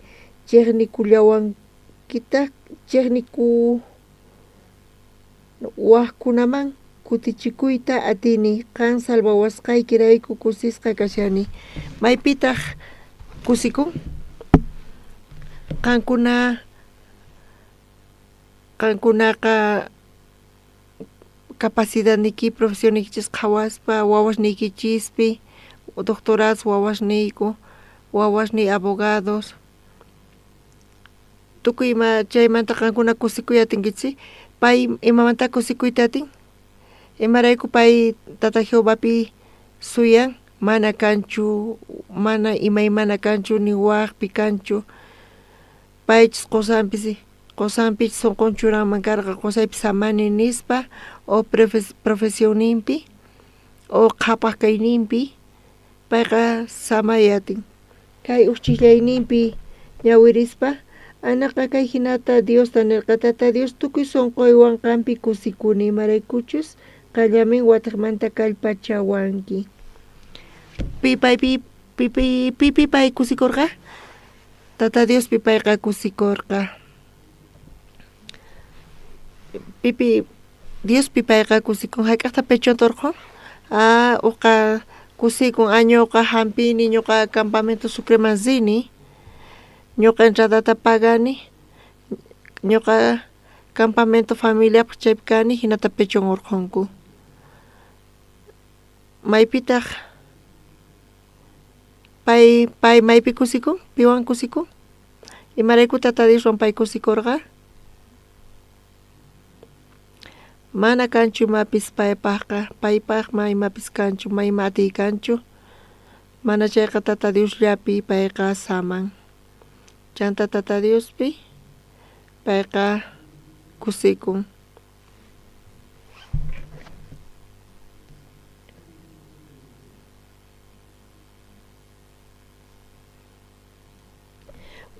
chejnikullawankitaj, chejnikuwajkunaman kutichikuyta atini, qan salvawasqaykirayku kusisqa kashani. Maypitaj kusikun? Qankuna qankunaqa capacidadniyki profesionniykichis qhawaspa wawasniykichispi doctorados wawasniyku, wawasniy abogados, tukuy ima chaymanta qankuna kusikuy atinkichis, pay imamanta kusikuyta atin? Imarayku pay tata Jehovapi suyan? Mana kanchu, mana imaymana kanchu, ni wajpi kanchu, paychus qosanpis qosanpich sonqon churanman karqa qosaypi samani nispa o profesionninpi o qhapaj kayninpi payqa samay atin. Kay uj chijllayninpi ñawirispa Anaqa kay jinata Diosta nerqa, Tata Dios, tukuy sonqoywan qanpi kusikuni, imaraykuchus qanllamin watejmanta kallpachawanki. Pi paypi pipi pipi pay kusikorqa? Tata Diospi payqa kusikorqa. Pipi Diospi payqa kusikun, jayk'ajta pechonta orqhon? Ah, uqa kusikun, ah ñuqa jampini, ñuqa campamento Sucreman rini, ñuqa entradata pagani, ñuqa campamento familiapaj chaypi kani, jinata pechon orqhonku. Maypitaj pay pay maypi kusikun? Piwan kusikun? Imarayku Tata Dioswan pay kusikorqa? Mana kanchu imapis paypajqa, paypaj ma imapis kanchu, ma ima atiy kanchu, mana chayqa Tata Diosllapi payqa saman. Chanta Tata Diospi payqa kusikun.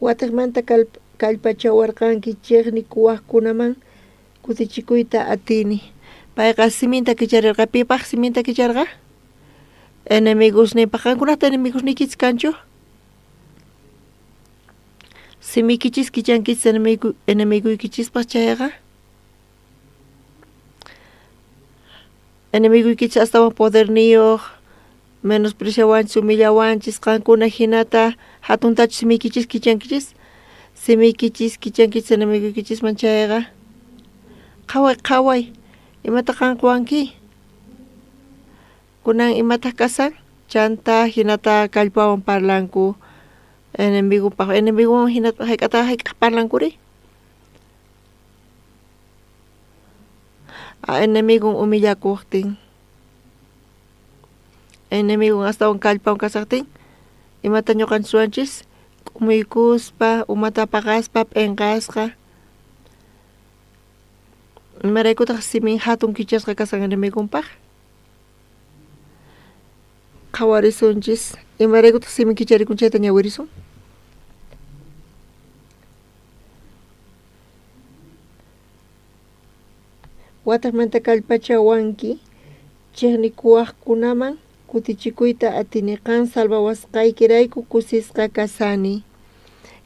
Watejmanta kallpachawarqanki chejnikuwajkunaman kutichikuyta atini. Payqa siminta kicharerqa. Pipaj siminta kicharqa? Enemigosninpaj. Qankunajta enemigosniykichis kanchu? Simiykichis kichankichis enemigoykichispaj chayqa, enemigoykichis astawan poderniyoj, menospreciawanchis, humillawanchis, qankuna jinata jatuntachu simiykichis kichankichis? Simiykichis kichankichis enemigoykichisman chayqa, qhaway, qhaway, imata qan qowanki? Kunan imataj kasan? Chanta jinata kallpawan parlanku enemigopaj, enemigowan jinata jayk'ata jayk'aj parlankuri? A enemigon humillakojtin, enemigon astawan kallpawan kasajtin, imata ñoqanchis ruwanchis? K'umuykuspa, umata paqaspa, p'enqasqa. Imaraykutaj simin jatun kichasqa kasan enemigonpaj? Qhawarisunchis, imaraykutaj simin kicharikun chayta ñawirisun. Watejmanta kallpachawanki, chejnikuwajkunaman kutichikuyta atini, qan salvawasqaykirayku kusisqa kasani.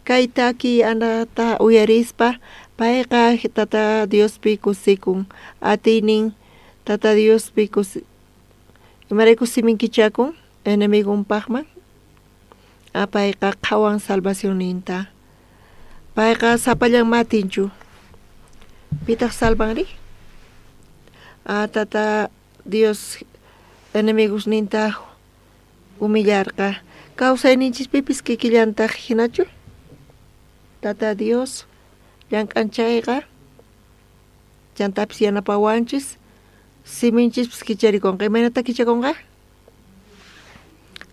Kay takiy anata uyarispa, payqa Tata Diospi kusikun, atiynin Tata Diospi kusi imarayku simin kichakun enemigonpajman? A payqa qhawan salvacionninta. Payqa sapallan matinchu. Pitaj salvanri? A Tata Dios enemigosninta humillarqa. Kawsayninchispipis kikillantaj jinachu? Tata Dios llank'an chayqa, chantapis yanapawanchis, siminchispis kicharikonqa. Imaynata kichakonqa?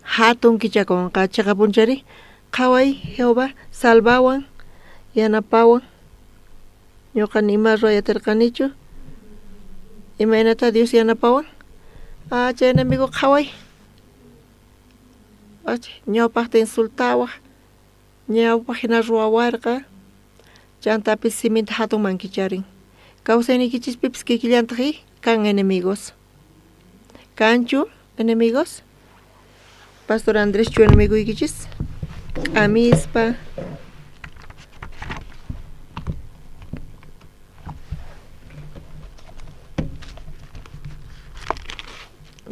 Jatun kichakonqa. Cheqapunchari, qhaway Jehová salvawan, yanapawan. Ñoqa ni ima ruway aterqanichu. Imaynata Dios yanapawan? Ah, chay enemigo qhaway. Ñawpajta insultawaj, ñawpaj jina ruwawarqa. Chantapis siminta jatunman kicharin. Kawsayniykichispipis kikillantaj i kan enemigos. Kanchu enemigos? Pastor Andrés chu enemigoykichis? K'amispa.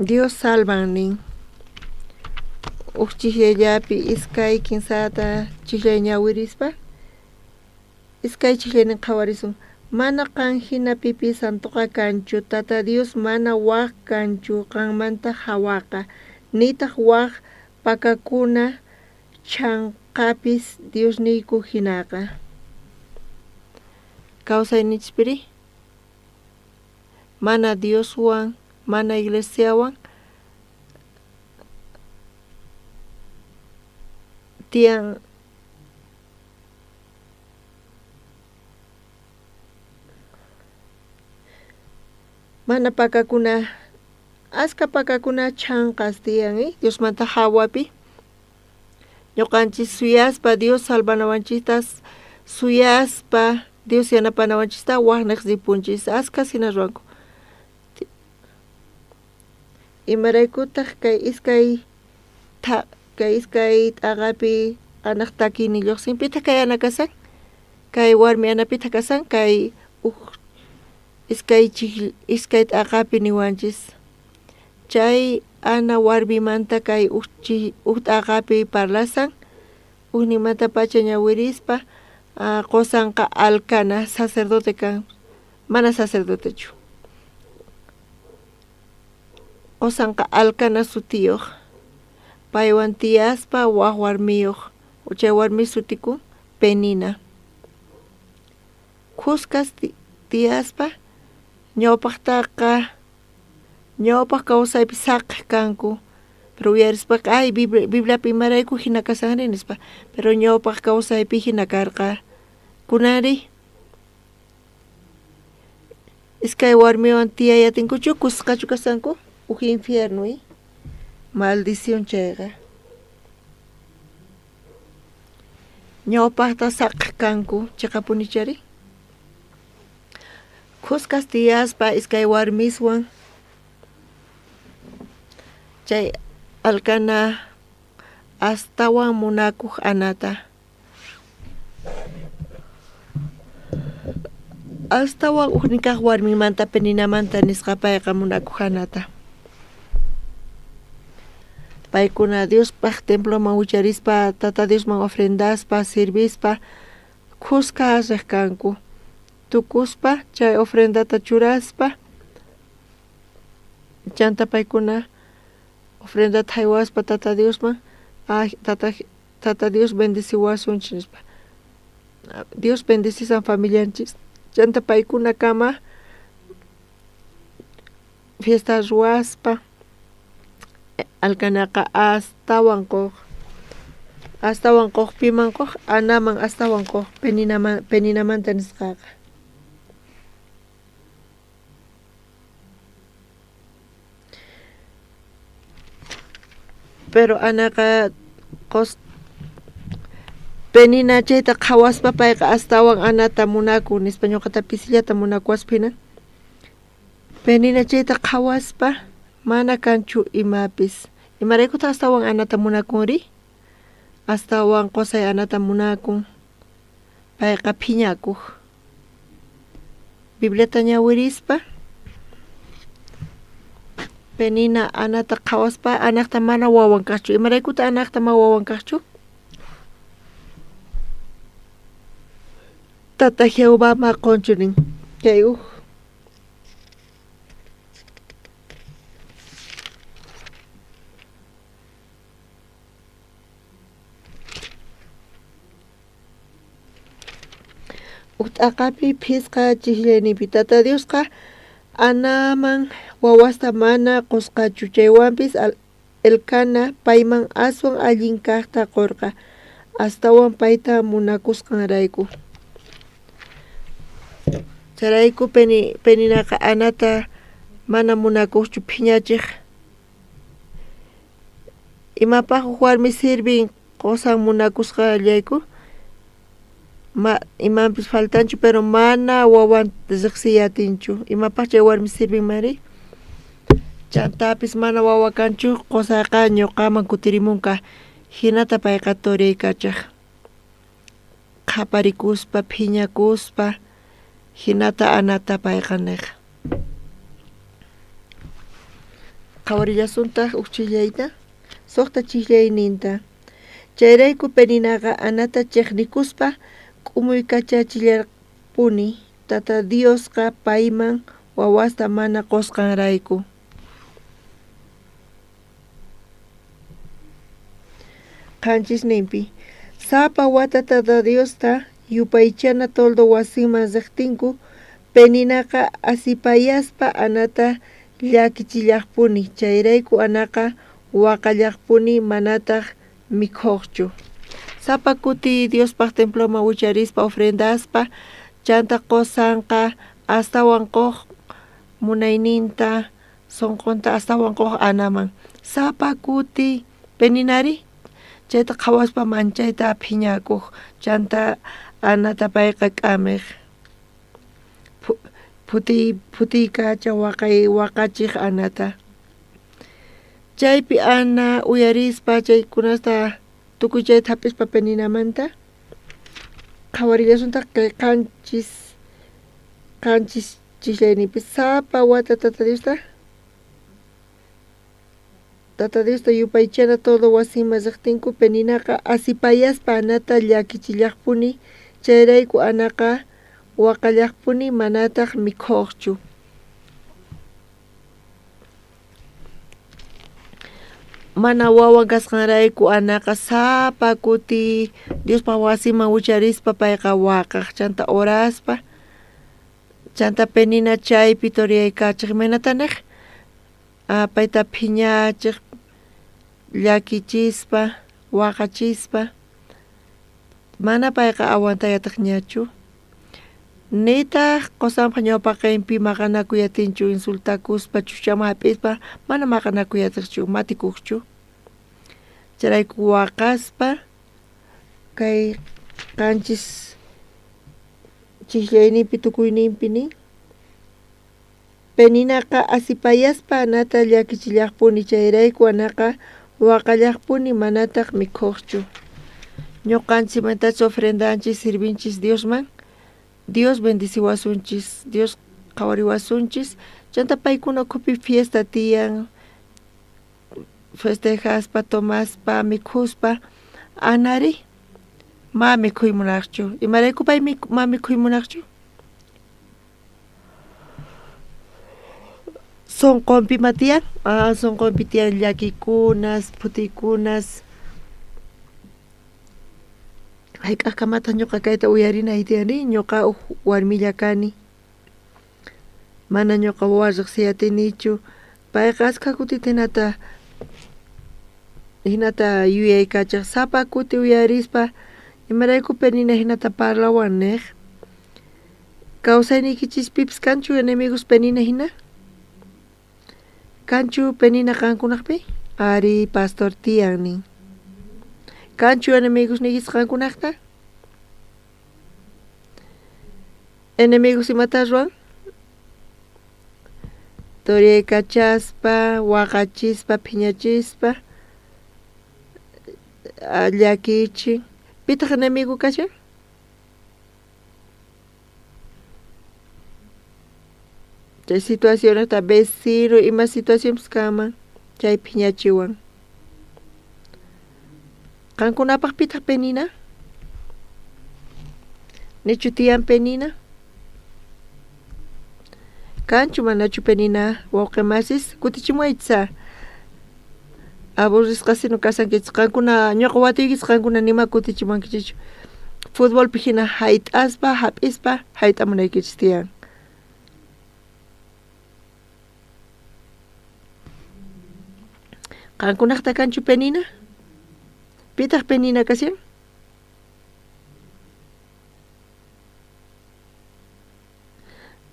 Dios salvan nin. Uj chijllallapi iskay kinsata chijllay ñawirispa iskay chijllaynin qhawarisun. Mana qan jina pipis santoqa kanchu, Tata Dios mana waj kanchu qanmanta jawaqa, nitaj waj pakakuna chhanqapis Diosniyku jinaqa. Kawsayninchispiri mana Dioswan, mana iglesiawan tiyan mana pakakuna aska pakakuna chhanqas tiyan Diosmanta jawapi ñuqanchis suyaspa Dios salvanawanchistas suyaspa Dios yanapanawanchista wajnej ripunchis askas jina ruwanku. Imaraykutaj kay iskay kay iskay t'aqapi anaj takiyni lluqsin pitaq kay ana kasan kay warmi ana pitaq kasan kay uj iskay iskay t'aqapi niwanchis chay ana warmimanta kay uj t'aqapi parlasan ujninmantapacha ñawirispa qusanqa Alcana sacerdote kan mana sacerdotechu qusanqa Alcana sutiyuq paywan tiyaspa waj warmiyuq chay warmi sutikun Penina khuskas tiyaspa ñawpaqtaqa ñawpaq kawsaypi saqej kanku pero uyarispaqa ay Bibliapi imarayku jina kasanri nispa pero ñawpaq kawsaypi jina karqa kunanri iskay warmiwan tiyay atinkuchu kusqachu kasanku uj infierno maldición chayqa ñawpaqta saqej kanku chiqapunichari khuskas tiyaspa iskay warmiswan chay Alcana astawan munakuq Anata astawan ujnin kaj warminmanta Peninamanta nisqa payqa munakuq Anata paykuna Diospaj temploman wicharispa Tata Diosman ofrendaspa sirvispa khuska riq kanku tukuspa chay ofrendata churaspa chanta paykuna ofrendata jaywaspa Tata Diosman Tata Dios bendeciwasunchis nispa Dios bendecisan familianchis chanta paykuna kama fiesta ruwaspa Alcanaqa astawan quq astawan quq piman quq Anaman astawan quq Peninamanta nisqaqa. Pero Anaqa Penina chayta qhawaspa payqa astawan Anata munakun nispa ñuqata pisillata munakuwaspa jina Penina chayta qhawaspa mana kanchu imapis imaraykutaq astawan Anata munakunri astawan qusay Anata munakun payqa phiñakuq Bibliata ñawirispa Penina Anata qhawaspa Anaqta mana wawan kaqchu imaraykutaq Anaqta mana wawan kaqchu Tata Jehová ma qunchu nin chay uj Uj t'aqapi phisqa chijllayninpi Tata Diosqa Anaman wawasta mana qusqachu chaywanpis Elcana payman aswan allin kajta qorqa astawan payta munakusqanrayku. Chayrayku Peninaqa Anata mana munakuqchu phiñachiq imapaj uj warmi sirvin qusan munakusqallayku. Ma imanpis faltanchu pero mana wawan riqsiy atinchu imapaj chay warmi sirvinmanri chantapis mana wawa kanchu qosayqa ñuqaman kutirimunqa jinata payqa toreykachaj qhaparikuspa phiñakuspa jinata Anata payqa nej. Qhawarillasuntaq uj chillayta suqta chillayninta chayrayku Peninaqa Anata chejnikuspa k'umuykachachillarpuni Tata Diosqa payman wawasta mana qosqanrayku. Qanchisninpi, sapa wata Tata Diosta yupaychana toldo wasinman rejtinku, Peninaqa asipayaspa Anata llakichillajpuni, chayrayku Anaqa waqallajpuni manataj mikhojchu. Sapa kuti Diospaj temploman wicharispa ofrendaspa, chanta qosanqa astawan qoj munayninta sonqonta astawan qoj Anaman. Sapa kuti Peninari chayta qhawaspa manchayta phiñakoj, chanta Anata payqa k'amej. Phutiy phutiykacha waqay waqachej Anata. Chaypi Ana uyarispa chaykunasta tukuy chayta jap'ispa Peninamanta qhawarillasuntaq kay qanchis chislayninpi sapa wata Tata Diosta Tata Diosta yupaychana todo wasinman rejtinku Peninaqa asipayaspa Anata llakichillajpuni, chayrayku Anaqa waqallajpuni manataj mikhojchu. Mana wawan kasqanrayku Anaqa sapa kuti Diospaj wasinman wicharispa payqa waqaj, chanta oraspa, chanta Penina chaypi toreaykachej, imaynata nej? Payta phiñachej, llakichispa, waqachispa, mana payqa aguantayataqñachu, nitaj qosanpaj ñawpaqenpi maqanakuy atinchu, insultakuspa, chuchaman jap'ispa, mana maqanakuy atejchu, matikojchu. Chayrayku waqaspa kay qanchis chijllayninpi tukuyninpi nin. Peninaqa asipayaspa Anata llakichillajpuni, chayrayku Anaqa waqallajpuni manataj mikhojchu. Ñoqanchikmantachu ofrendanchis sirvinchis Diosman, Dios bendiciwasunchis, Dios qhawariwasunchis, chanta paykuna ukhupi fiesta tiyan, festejaspa, tomaspa, mikhuspa, Anari ma mikhuy munajchu, imarayku pay ma mikhuy munajchu? Sonqonpi ima tiyan? Sonqonpi tiyan llakikunas, phutiykunas. Jayk'ajkamataj ñuqa kayta uyarinay tiyanri? Ñuqa uj warmilla kani. Mana ñuqa wawa riqsiy atinichu. Payqa askha kutita hinata hinata yuyaykachaj sapa kuti uyarispa imarayku Penina hinata parlawan nej. Kawsayniykichispipis kanchu enemigos Penina hina? Kanchu Penina qankunaqpi? Ari, pastor tiyan nin. Kanchu enemigosniykichis qankunaqta? Enemigos imata ruwan? Toreykachaspa, waqachispa, phiñachispa, llakichin. Pitaq enemigo kashan? Chay situacionesta vecino ima situacionpis kanman chay phiñachiwan. Qankunapaj pitaj Penina? Nichu tiyan Penina? Kanchu manachu Penina wawqe masis? Kutichimuwaychis Aburrisqasino kashankichis qankuna ñuqa watuykichis qankuna nima kutichimuwankichikchu. Futbolpi hina hayt'aspa hap'ispa hayt'amunaykichis tiyan. Qankunaqta kanchu Penina? Pitaq Penina kashan?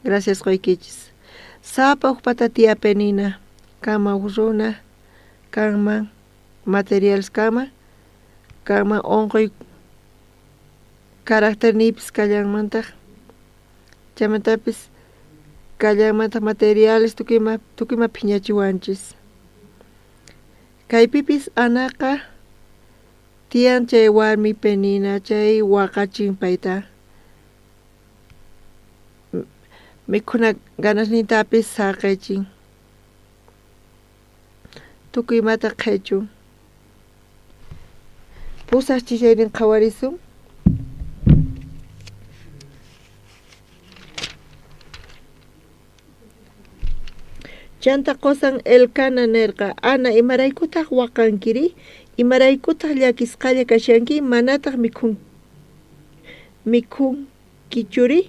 Gracias qoykichis. Sapa ujpata tía Penina kanman uj runa, kanman materiales kanman, kanman onqoy, Caracterniypis kallanmantaj. Chaymantapis kallanmantaj materiales tukuy ima tukuy ima phiñachiwanchis. Kaypipis Anaqa tiyan chay warmi Penina chay waqachin payta. Mikhuna ganasnintapis saqechin. Tukuy imata qhechun. Pusaj chillaynin qhawarisun. Chanta qosan Elcana nerqa, Ana, imaraykutaj waqankiri? Imaraykutaj llakisqalla kashanki? Manataj mikhunkichuri?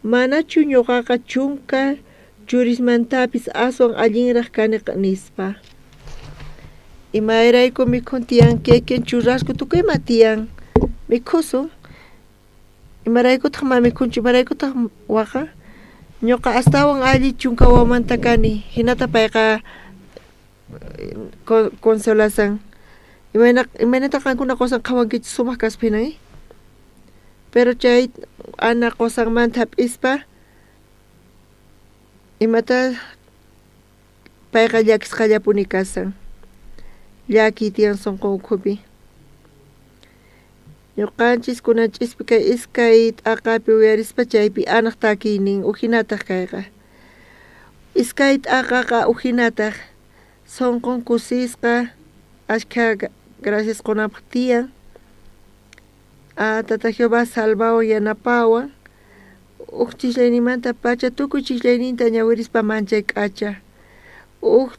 Manachu ñoqaqa chunka churismantapis aswan allinraj kani? Nispa. Imarayku mikhun tiyan keken churrasco tukuy ima tiyan mikhusun. Imaraykutaj ma mikhunchu? Imaraykutaj waqan? Ñuqa astawan alli chunka wawamanta kani. Jinata payqa consolasan. Imayna imaynata qankuna qosan qhawankichis sumaq kaspa hinan eh? Pero chay Ana qosanmanta hap'ispa imata payqa llakisqallapuni kasan. Llakiy tiyan sonqon ukhupi. Ñuqanchis kunan ch'ispi kay iskay t'aqapi uyarispa chaypi Anaj takiynin ujinataj kayqa. Iskay t'aqaqa ujinataj sonqon kusisqa ashkha gracias qonanpaj tiyan. Tata Jehová salvawan yanapawan. Uj chisllaynimanta pacha tukuy chisllayninta ñawirispa manchay k'acha. Uj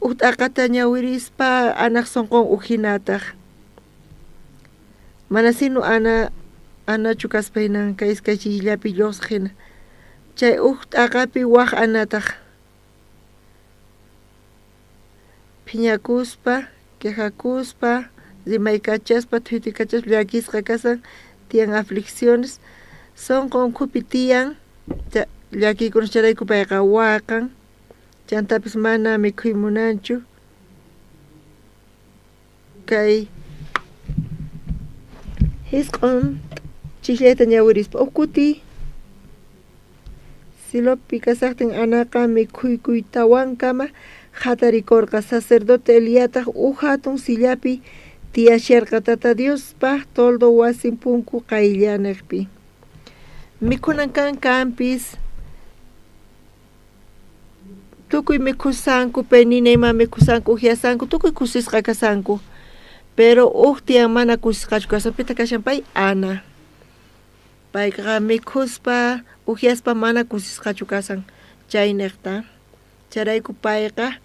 uj t'aqata ñawirispa Anaj sonqon ujinataj. Mana sino Ana Anachu kaspa hinan kay iskay chisllapi lluqsiq hina. Chay uj t'aqapi waj Anataj phiñakuspa, quejakuspa, rimaykachaspa, thuytikachaspa llakisqa kasan, tiyan aflicciones, sonqo ukhupi tiyan llakiykunas chayrayku payqa waqan, chantapis mana mikhuy munanchu. Kay jisq'on chisllayta ñawirispa uj kuti Silopi kasajtin Anaqa mikhuykuytawankama jatarikorqa. Sacerdote Eliataj uj jatun sillapi tiyasharqa Tata Diospaj toldo wasin punku qayllanejpi. Mikhunan kan kanpis tukuy mikhusanku, Penina ima mikhusanku, ujyasanku, tukuy kusisqa kasanku. Pero uj tiyan mana kusisqachu kasan. Pitaq kashan pay? Ana. Payqa mikhuspa, ujyaspa mana kusisqachu kasan chaynejta. Chayrayku payqa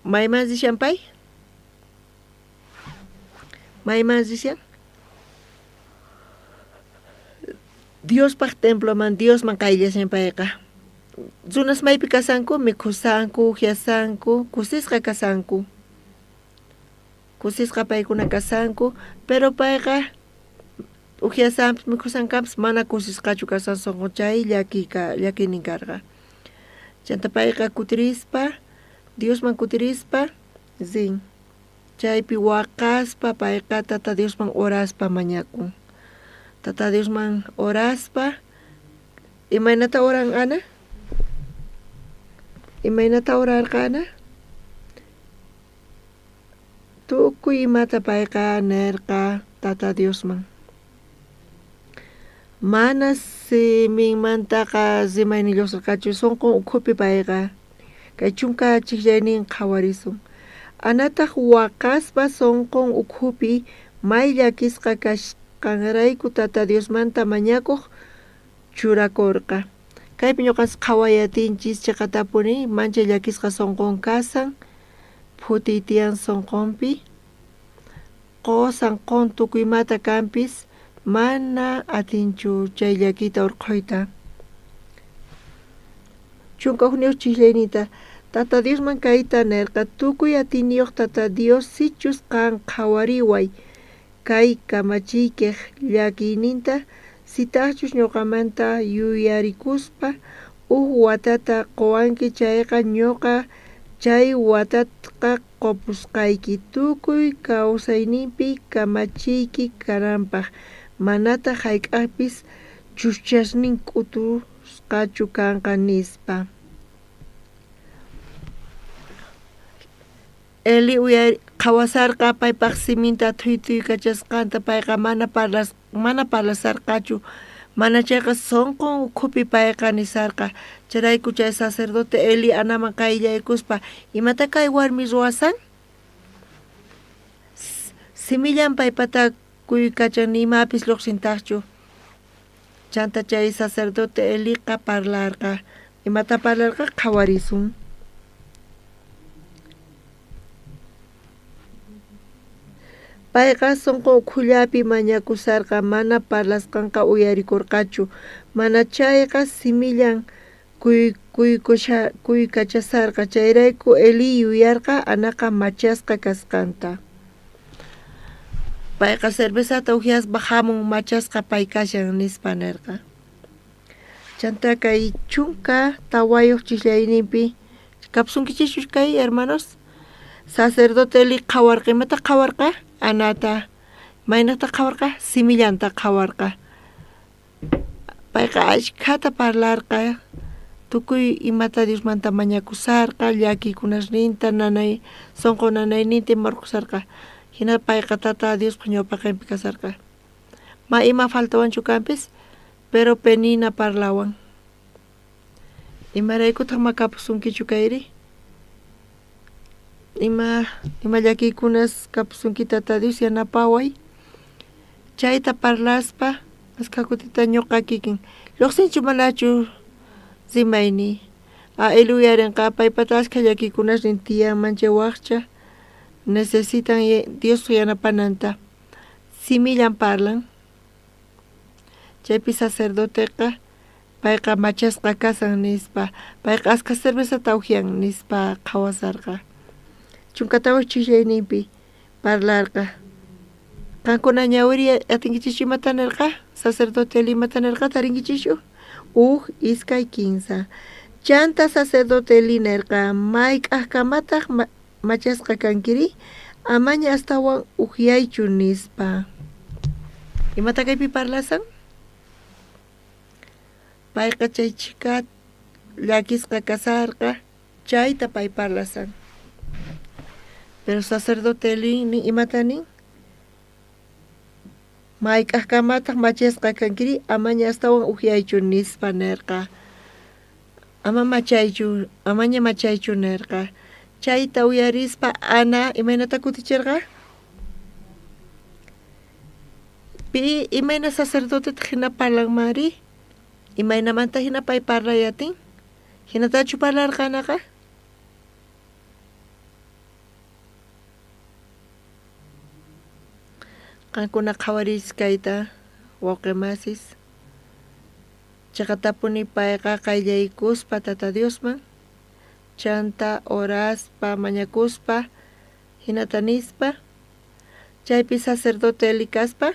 mayman rishan pay? Mayman rishan? Diospaj temploman, Diosman qayllashan payqa. Runas maypi kasanku? Mikhusanku, ujyasanku, kusisqa kasanku. Kusisqa paykuna kasanku, pero payqa ujyasanpis mikhusankampis mana kusisqachu kasan sonqon chay llakiyka llakiynin karqa. Chanta payqa kutirispa, Diosman kutirispa rin. Chaypi waqaspa payqa Tata Diosman oraspa mañakun. Tata Diosman oraspa, imaynata oran Ana? Imaynata orarqa Ana? Tukuy imata payqa nerqa Tata Diosman. Mana siminmantaqa rimaynin llojserqachu, sonqon ukhupi payqa kay chunka chijllaynin qhawarisun. Anataj waqaspa sonqon ukhupi may llakisqa kasqanrayku Tata Diosmanta mañakoj churakorqa. Kaypi ñoqanchis qhaway atinchis cheqatapuni manchay llakisqa sonqon kasan, phutiy tiyan sonqonpi. Qosan qon tukuy imata kanpis mana atinchu chay llakiyta urqhuyta. 11 chijllaynita Tata Diosman kayta nerqa, Tukuy atiyniyoj Tata Dios, sichus qan qhawariway kay kamachiykej llakiyninta, sitajchus ñoqamanta yuyarikuspa uj watata qowanki chayqa, ñoqa chay watataqa qopusqayki tukuy kawsayninpi kamachiyki kananpaj. Manataj jayk'ajpis chujchasnin k'utusqachu kanqa, nispa. Eli uyari qhawasarqa paypaj siminta thuytuykachasqanta, payqa mana parlas mana parlasarqachu, manachayqa sonqon ukhupi payqa nisarqa. Chayrayku chay sacerdote Eli Anaman qayllaykuspa, imata kay warmi ruwasan? Simillan paypata kuykachan, ni imapis llojsintajchu. Chanta chay sacerdote Eliqa parlarqa. Imata parlarqa? Qhawarisun. Payqa sonqo ukhullapi mañakusharqa, mana parlasqanqa uyarikorqachu, manachayqa simillan kuykachasharqa. Chayrayku Elí yuyarqa Anaqa machasqa kasqanta. Payqa cervezata ujyaspa jamun, machasqa pay kashan, nispa nerqa. Chantá kay 14 chisllayninpi kapsunkichischu kay hermanos? Sacerdote Elí qhawarqa, imata qhawarqa? Anata. Maynejta qhawarqa? Simillanta qhawarqa. Payqa ashkhata parlarqa, tukuy imata Diosmanta mañakusharqa, llakiykunasninta, nanay sonqo nanayninta ima orqhosharqa. Jina payqa Tata Diospa ñawpaqenpi kasharqa. Ma ima faltawanchu kanpis, pero Penina parlawan. Imaraykutaj ma kapusunkichu kayri? Ima ima llakiykunas kapusunki Tata Dios yanapaway. Chayta parlaspa askha kutita ñuqa kikin lluqsinchu manachu rimayniy. A él uyarenqa paypata askha llakiykunasnin tiyan manchay wajcha necesitan Dios yanapananta. Simillan parlan. Chaypi sacerdoteqa payqa machasqa kasan nispa, payqa askha cervezata ujyan nispa qhawasarqa. 14 chisllayninpi parlarqa. Qankuna ñawiriy atinkichischu imata nerqa? Sacerdote Eli imata nerqa tarinkichischu? Uj, iskay, kinsa. Chanta sacerdote Eli nerqa, mayk'ajkamataj machasqa kankiri? Amaña astawan ujyaychu, nispa. Imata kaypi parlasan? Payqa chay chhika llakisqa kasharqa, chayta pay parlasan. Pero sacerdote Elí nin, imata nin? Mayk'ajkamataj machasqa kankiri? Amaña astawan ujyaychu, nispa nerqa. Ama machaychu, amaña machaychu nerqa. Chayta uyarispa Ana imaynata kuticherqa? Pi imayna sacerdotetaj jina parlanmanri? Imaynamanta jina pay parlay atin? Jinatachu parlarqa Anaqa? Qankuna qhawariychis kayta, wawqe masis. Cheqatapuni payqa qayllaykuspa Tata Diosman, chanta oraspa mañakuspa, jinata nispa, chaypi sacerdote Eli kaspa,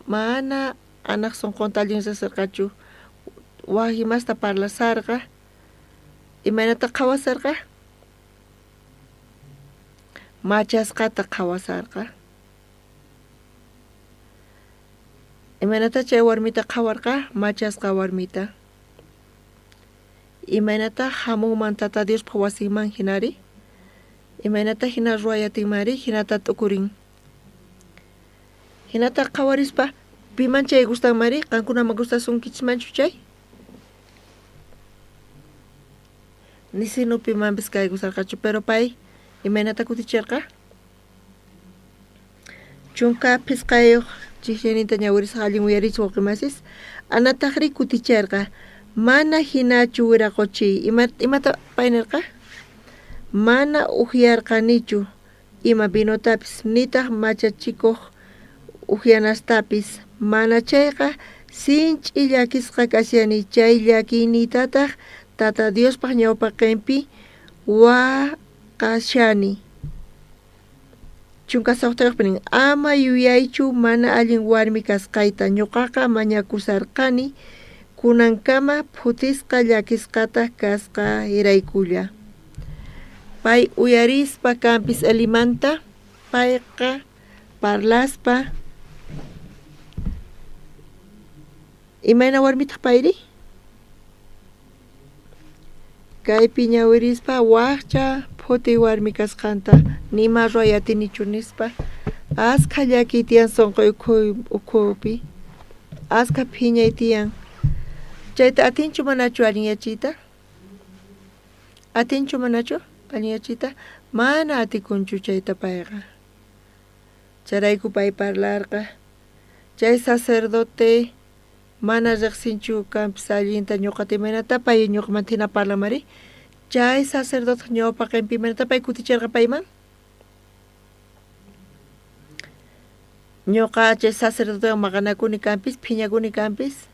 mana Anaj sonqonta allin rejserqachu, waj imasta parlasharqa, imaynata qhawasharqa? Machasqata qhawasharqa. Imaynatá chay warmita qhawarqa? Machasqa warmita. Imaynatá jamunman Tata Diospa wasinman jinari? Imaynatá jina ruway atinmanri? Jinata t'ukurin. Jinata qhawarispa, piman chay gustanmanri? Qankunaman gustasunkichismanchu chay? Nisinu pimanpis kay gustarqachu, pero pay imaynata kuticherqa? 15 chijchayninta ñawirisaj allin uyarichis wawqe masis. Anatajrí kuticherqa, mana jinachu wiraqochiy. Imata pay nerqa? Mana ujyarqanichu ima vinotapis, nitaj machachikoj ujyanastapis. Manachayqa sinch'i llakisqa kashani, chay llakiyniytataj Tata Diospaj ñawpaqenpi waqashani. 16 nin, ama yuyaychu mana allin warmi kasqayta, ñoqaqa mañakusharqani kunankama phutisqa llakisqataj kasqayraykulla. Pay uyarispa kanpis Elimanta, payqa Parlaspa imayna warmitaq payri? Kaypi ñawirispa wajcha phuti warmi kasqanta nima ruway atinichu nispa askha llakiy tiyan sonqoy ukhupi askha phiñay tiyan chayta atinchu manachu allinyachiyta? Atinchu manachu allinyachiyta? Mana atikunchu chayta payqa. Chayrayku pay parlarqa chay sacerdote mana rejsinchu kanpis allinta ñoqata imaynata pay ñoqamanta jina parlanmari chay sacerdote ñawpaqenpi imaynata pay kuticherqa payman? Ñoqa chay sacerdotewan maqanakuni kanpis phiñakuni kanpis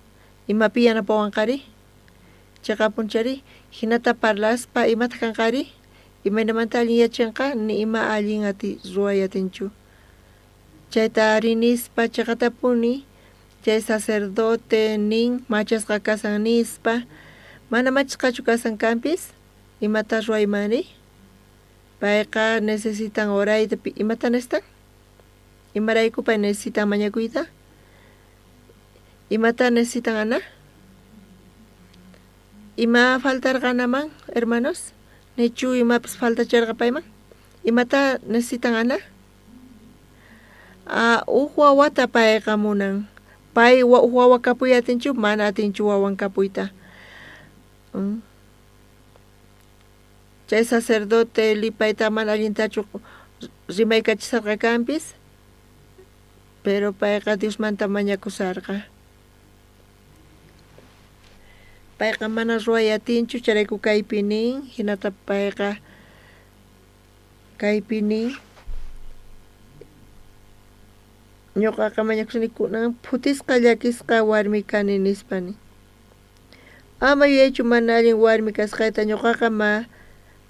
imapi yanapawanqari? Cheqapunchari jinata parlaspa imataq kanqari? Imaynamanta allin yachanqa ni ima allin ati ruway atinchu. Chayta ari nispa cheqatapuni chay sacerdote nin machasqa kasan nispa mana machasqachu kasan kanpis imata ruwaymanri? Payqa necesitan orayta imata necesitan? Imarayku pay necesitan mañakuyta? Imata necesitan Ana? Ima faltarqa Anaman, hermanos? Nichu imapis faltacharqa payman? Imata necesitan Ana? Uj wawata payqa munan. Pay uj wawa kapuy atinchu? Mana atinchu wawan kapuyta. Chay sacerdote Eli payta mana allintachu rimaykachisarqa kanpis, pero payqa Diosmanta mañakusarqa. Payqa mana ruway atinchu, chayrayku kaypi nin, jinata payqa kaypi nin, ñoqaqa mañakusani kunan phutisqa llakisqa warmi kani nispa nin. Ama yuyaychu mana allin warmi kasqayta, ñoqaqa ma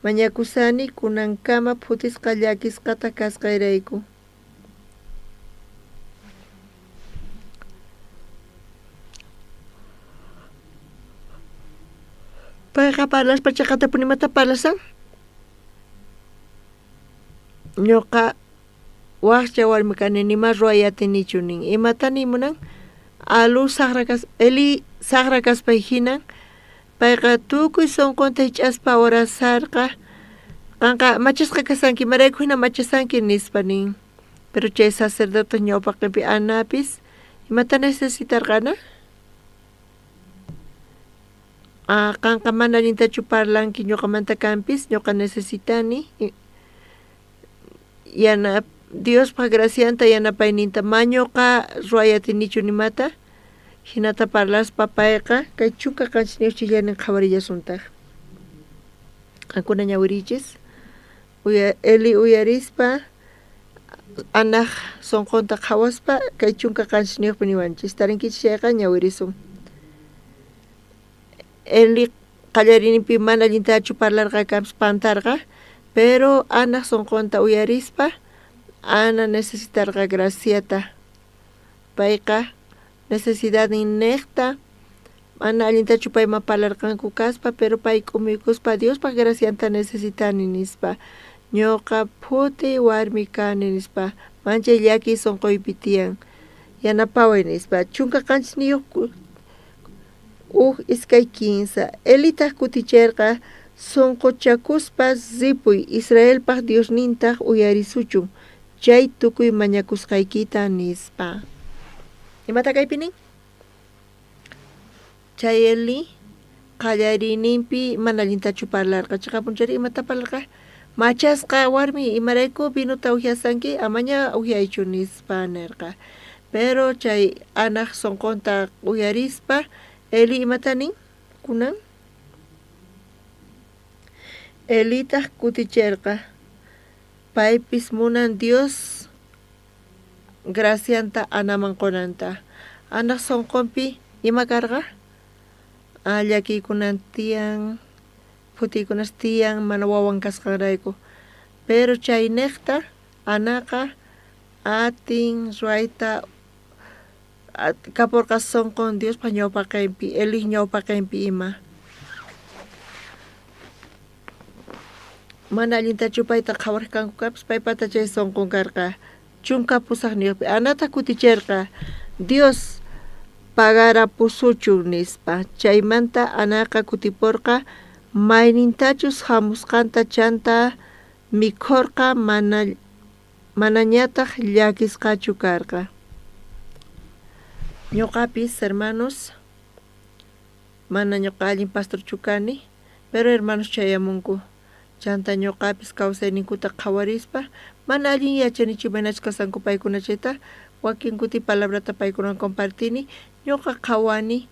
mañakusani kunankama phutisqa llakisqata kasqayrayku. Payqa parlaspa cheqatapuni imata parlasan? Ñoqa wajcha warmi kani nima ruway atinichu nin. Imata niy munan? Alu sajra kas Eli sajra kaspa jinan payqa tukuy sonqonta jich'aspa orasarqa qanqa machasqa kasanki imarayku jina machasanki nispa nin. Pero chay sacerdote ñawpaqenpi Anapis imata necesitarqa Ana? Qanqa mana allintachu parlanki ñoqamanta kanpis ñoqa necesitani yana Diospa gracianta yanapayninta ma ñoqa ruway atinichu nimata jinata parlaspa payqa kay 17 chillanin qhawarillasuntaj qankuna ñawiriychis Eli uyarispa Anaj sonqonta qhawaspa kay 17pi niwanchis tarinkichis chayqa ñawirisun. Eli qallariyninpi mana allintachu parlarqa kanpis pantarqa, pero Anaj sonqonta uyarispa Ana necesitarqa graciata. Payqa necesidadnin nejta mana allintachu payman parlarqanku kaspa, pero pay k'umuykuspa Diospaj gracianta necesitani nispa. Ñoqa phuti warmi kani nispa, manchay llakiy sonqoypi tiyan, yanapaway nispa. 17 uj iskay kinsa. Elitaj kuticherqa, Sonqochakuspa ripuy, Israelpaj Diosnintaj uyarisuchun chay tukuy mañakusqaykita, nispa. Imata kaypi nin? Chay Eli qallariyninpi mana allintachu parlarqa. Cheqapunchari imata parlarqa? Machasqa warmi, imarayku vinota ujyasanki? Amaña ujyaychu, nispa nerqa. Pero chay Anaj sonqonta uyarispa, Eli imata nin kunan? Elitaj kuticherqa, paypis munan Dios gracianta Anaman qonanta. Anaj sonqonpi ima karqa? Llakiykunan tiyan, phutiykunas tiyan mana wawan kasqanrayku. Pero chaynejta Anaqa atin ruwayta kaporqa sonqon Diospa ñawpaqenpi, Elij ñawpaqenpi ima. Mana allintachu payta qhawarqanku kapis, paypata chay sonqon karqa. 18-pi Anataj kuticherqa Dios pagarapusuchun nispa. Chaymanta Anaqa kutiporqa maynintachus jamusqanta chanta mikhorqa manañataj llakisqachu karqa. Ñuqapis hermanos mana ñuqa allin pastorchu kani, pero hermanos chayamunku. Chanta ñuqapis kawsayninkuta qhawarispa mana allin yachanichu imaynachus kasqanku paykuna chayta, wakin kuti palabrata paykunawan compartini, ñuqa qhawani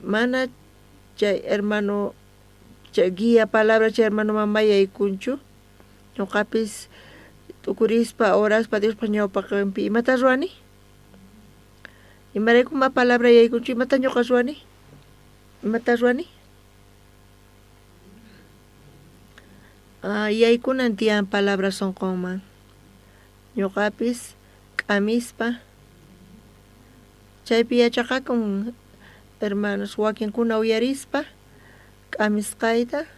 mana chay hermano chay guía palabra chay hermanoman ma yaykunchu, ñuqapis t'ukurispa oraspa Diospa ñawpaqenpi imata ruwani? Imarayku ma palabra yaykunchu imata ñuqa ruwani? Imata ruwani? Yaykunan tiyan palabra sonqonman. Ñuqapis k'amispa chaypi yachaqakun hermanos wakinkuna uyarispa k'amisqayta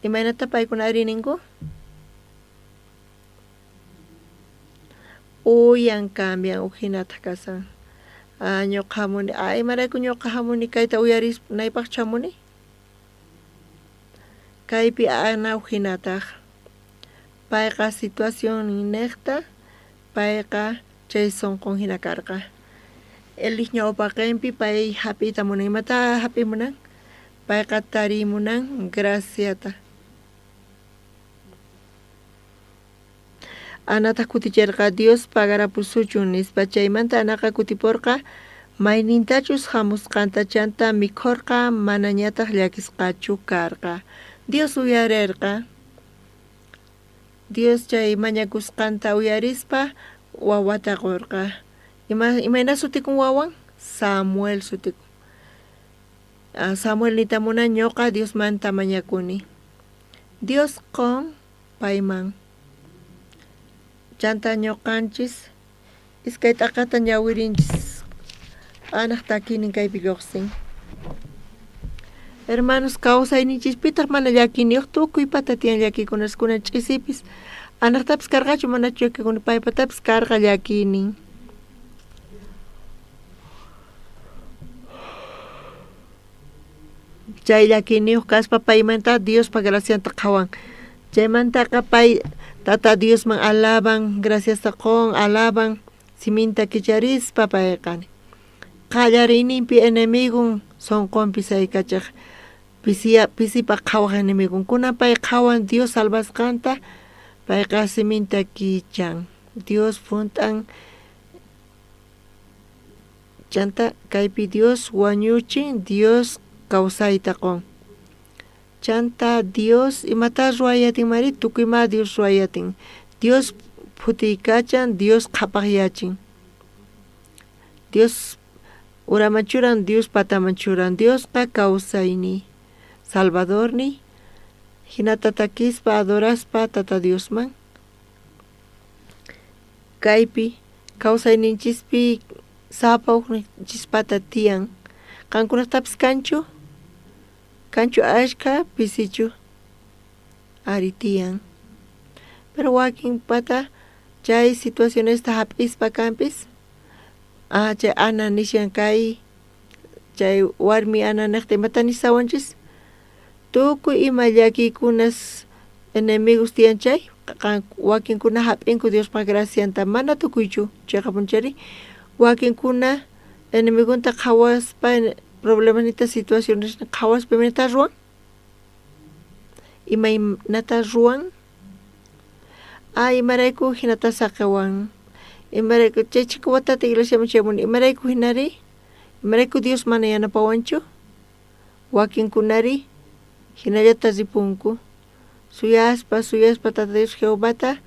imaynata paykuna ari ninku? Uyan cambian ujinataq kasan. Ñuqa jamuni, imarayku ñuqa jamuni kayta uyarinaypaqchu jamuni? Kaypi Ana ujinataq. Payqa situacionnejta payqa chay sonqon jina karqa. Elij ñawpaqenpi pay jap'iyta munan. Imata jap'iy munan? Payqa tariy munan graciata. Anataj kuticherqa, Dios pagarapusuchun, nispa. Chaymanta Anaqa kutiporqa maynintachus jamusqanta, chantá mikhorqa, manañataj llakisqachu karqa. Dios uyarerqa. Dios chay mañakusqanta uyarispa wawata qorqa. Imayna sutikun wawan? Samuel sutikun. Samuel niyta munan ñoqa Diosmanta mañakuni. Dios qon payman. Chantá ñoqanchis iskay t'aqata ñawirinchis. Anaj takiynin kaypi llojsin. Hermanos, kawsayninchispitaq mana llakiyniyoj tukuy pata tiyan llakiykunas kunan ch'isipis anajtapis karqachu manachu llakikuni paypatapis karqa llakiynin. Chay llakiyniyoj kaspa paymanta Diospa gracianta qhawan. Chaymantaqa pay Tata Diosman alaban, graciasta qon, alaban, siminta kicharispa payqa qallariyninpi enemigon sonqonpi saykachej pisipaj qhawaj enemigon. Kunan pay qhawan Dios salvasqanta, payqa siminta kichan. Dios junt'an. Chantá kaypi Dios wañuchin, Dios kawsayta qon. Chantá Dios imatá ruwayatinmari? Tukuy ima Dios ruwayatin. Dios phutiykachan, Dios qhapajyachin. Dios uraman churan, Dios pataman churan. Diosqa kawsayniy, Salvadorniy. Jinata takispa, adoraspa Tata Diosman. Kaypi kawsayninchispi sapa ujninchispata tiyan. Qankunajtapis kanchu? Kanchu ashkha pisichu? Ari tiyan. Pero wakinpata chay situacionesta jap'ispa kanpis, ah chay Ana nishan kay chay warmi Ana nejta imata nishawanchis? Tukuy ima llakiykunas enemigos tiyan chay, wakinkuna jap'inku Diospa gracianta, mana tukuychu, cheqapunchari, wakinkuna enemigonta qhawaspa problemasninta situacionesninta qhawaspa imaynatá ruwan? Imaynatá ruwan? Ah, imarayku jinata saqewan? Imarayku chay chhika watata iglesiaman chayamuni, imarayku jinari? Imarayku Dios mana yanapawanchu? Wakinkunari jinallata ripunku. Suyaspa, suyaspa Tata Dios Jehovata,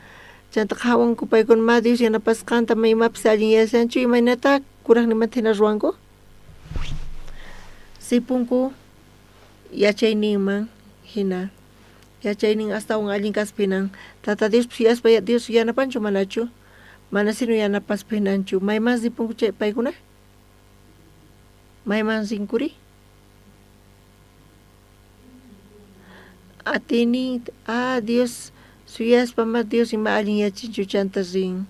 chanta qhawanku paykuna ma Dios yanapasqanta, ma imapis allinyashanchu, imaynatá kurajninmanta jina ruwanku? Ripunku yachayninman jina, yachaynin astawan allin kaspa jinan. Tata Diospis suyaspa Dios yanapanchu manachu? Mana sino yanapaspa jinanchu. Mayman ripunku chay paykuna? Mayman rinkuri? Atiynin, ah, Dios Suyaspa ma Dios ima allinyachinchu chanta rin.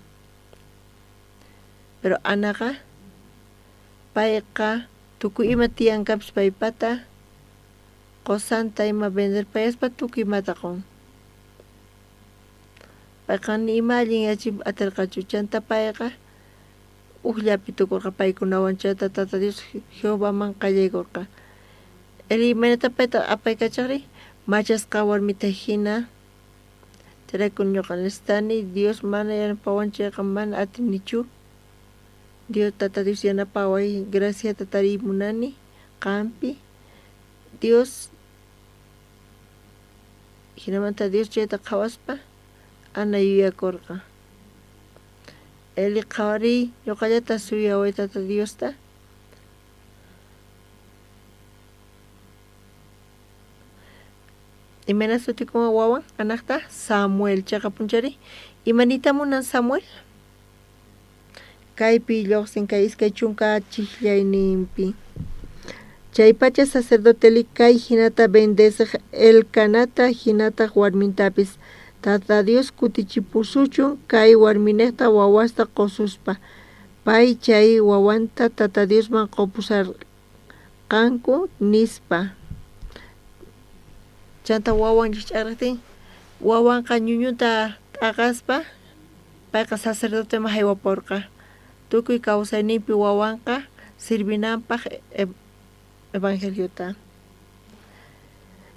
Pero Anaqa payqa tukuy ima tiyankapis paypata qosanta ima venderpayaspa tukuy imata qon. Payqa ni ima allinyachiy aterqachu chanta payqa ujllapi tukorqa paykunawan chanta Tata Dios Jehovaman qallaykorqa. Eli imaynata payta apaykachajri machasqa warmita jina chayrayku ñuqa necesitani Dios mana yanapawan chayqa mana atinichu. Dios Tata Dios yanapaway graciata tariy munani qampi Dios jinamanta Dios chayta qhawaspa Ana yuyakorqa. Eli qhawariy ñuqallata suyaway Tata Diosta. Imayna sutikunqa wawan Anajta? Samuel. Cheqa punchari. Ima niyta munan Samuel? Kaypi llojsin kay 20 chijllayninpi. Chaypacha sacerdote Eli kay jinata bendecej Elcanata jinataj warmintapis. Tata Dios kutichipusuchun kay warminejta wawasta qosuspa. Pay chay wawanta Tata Diosman qopusarqanku nispa. Chanta wawan llijch'arejtin wawanqa ñuñuta t'aqaspa payqa sacerdoteman jaywaporqa. Tukuy kawsayninpi wawanqa sirvinanpaj evangeliota.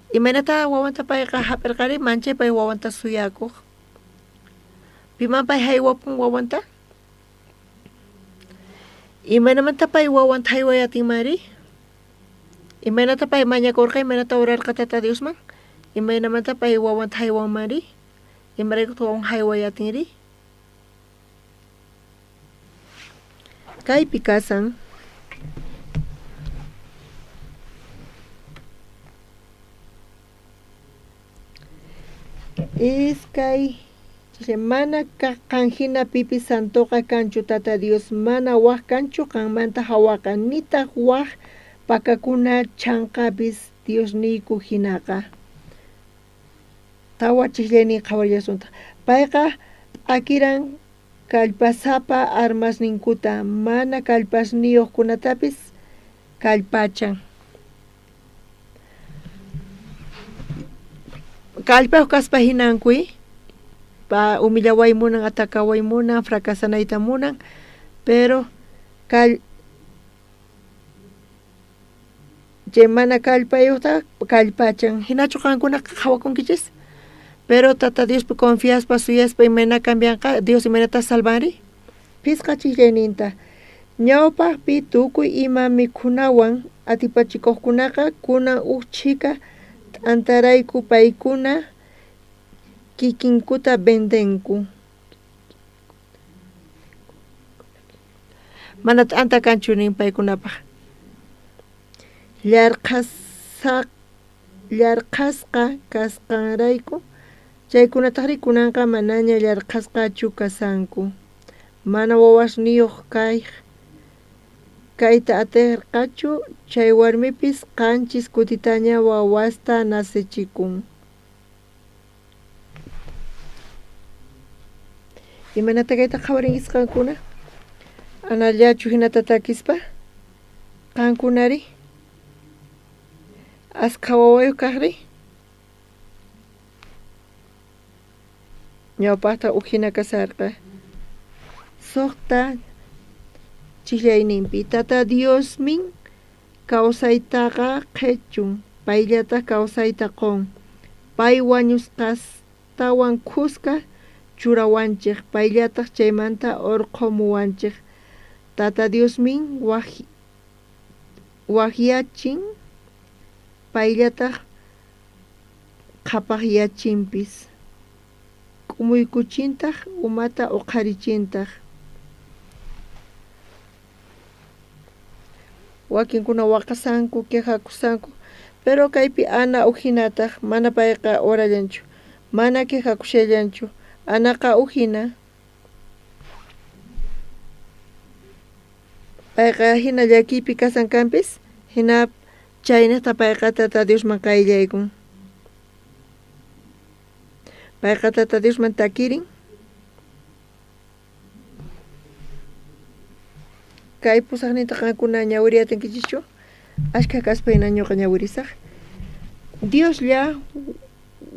Imaynata wawanta payqa jap'erqari? Manchay pay wawanta suyakoj. Piman pay jaywapun wawanta? Imaynamanta pay wawanta jayway atinmanri? Imaynata pay mañakorqa? Imaynata orarqa Tata Diosman? Imaynamanta pay wawanta jaywanmanri? Imaraykutaq wawan jayway atinri? Kaypi kasan. Iskay mana qan jina pipis santoqa kanchu Tata Dios, mana waj kanchu qanmanta jawaqa, nitaj waj pakakuna chhanqapis Diosniyku jinaqa. Tawa chijllaynin qhawarillasuntaj. Payqa p'akiran kallpasapa armasninkuta, mana kallpasniyojkunatapis kallpachan. Kallpayoj kaspa jinankuy, pa humillaway munan, atacaway munan, fracasanayta munan, pero kall chay mana kallpayojta kallpachan. Jinachu qankuna qhawakunkichis? Pero Tata Diospi confiaspa, suyaspa imayna cambianqa, Dios imaynata salvanri? Phisqa chijllayninta. Ñawpajpi tukuy ima mikhunawan atipachikojkunaqa kunan uj chhika t'antarayku paykuna kikinkuta vendenku. Mana t'anta kanchu nin paykunapaj. Llarqhasqa kasqanrayku, chaykunatajrí kunanqa manaña llarqhasqachu kashanku. Mana wawasniyoj kayta aterqachu, chay warmipis 7 kutitaña wawasta nacechikun. Imaynata kayta qhawarinkichis qankuna? Anallachu hinata takispa? Qankunari? Askha wawayoj kajri? Ñawpajta uj jina kasharqa. 6 chijllayninpi. Tata Diosmin kawsaytaqa qhechun, payllataj kawsayta qon. Pay wañusqastawan khuska churawanchej, payllataj chaymanta orqhomuwanchej. Tata Diosmin wajyachin, payllataj qhapajyachinpis. K'umuykuchintaj, umata oqharichintaj. Wakinkuna waqasanku, quejakusanku, pero kaypi Ana ujinataj, mana payqa orallanchu, mana quejakushallanchu, Anaqa ujina. Payqa jina llakiypi kasan kanpis, jina chaynejta payqa Tata Diosman qayllaykun. Payqa Tata Diosman takirin. Kay pusaqninta qankuna ñawiriyatinkichikchu? Ashkha kaspa hina ñuqa ñawirisaq. Dioslla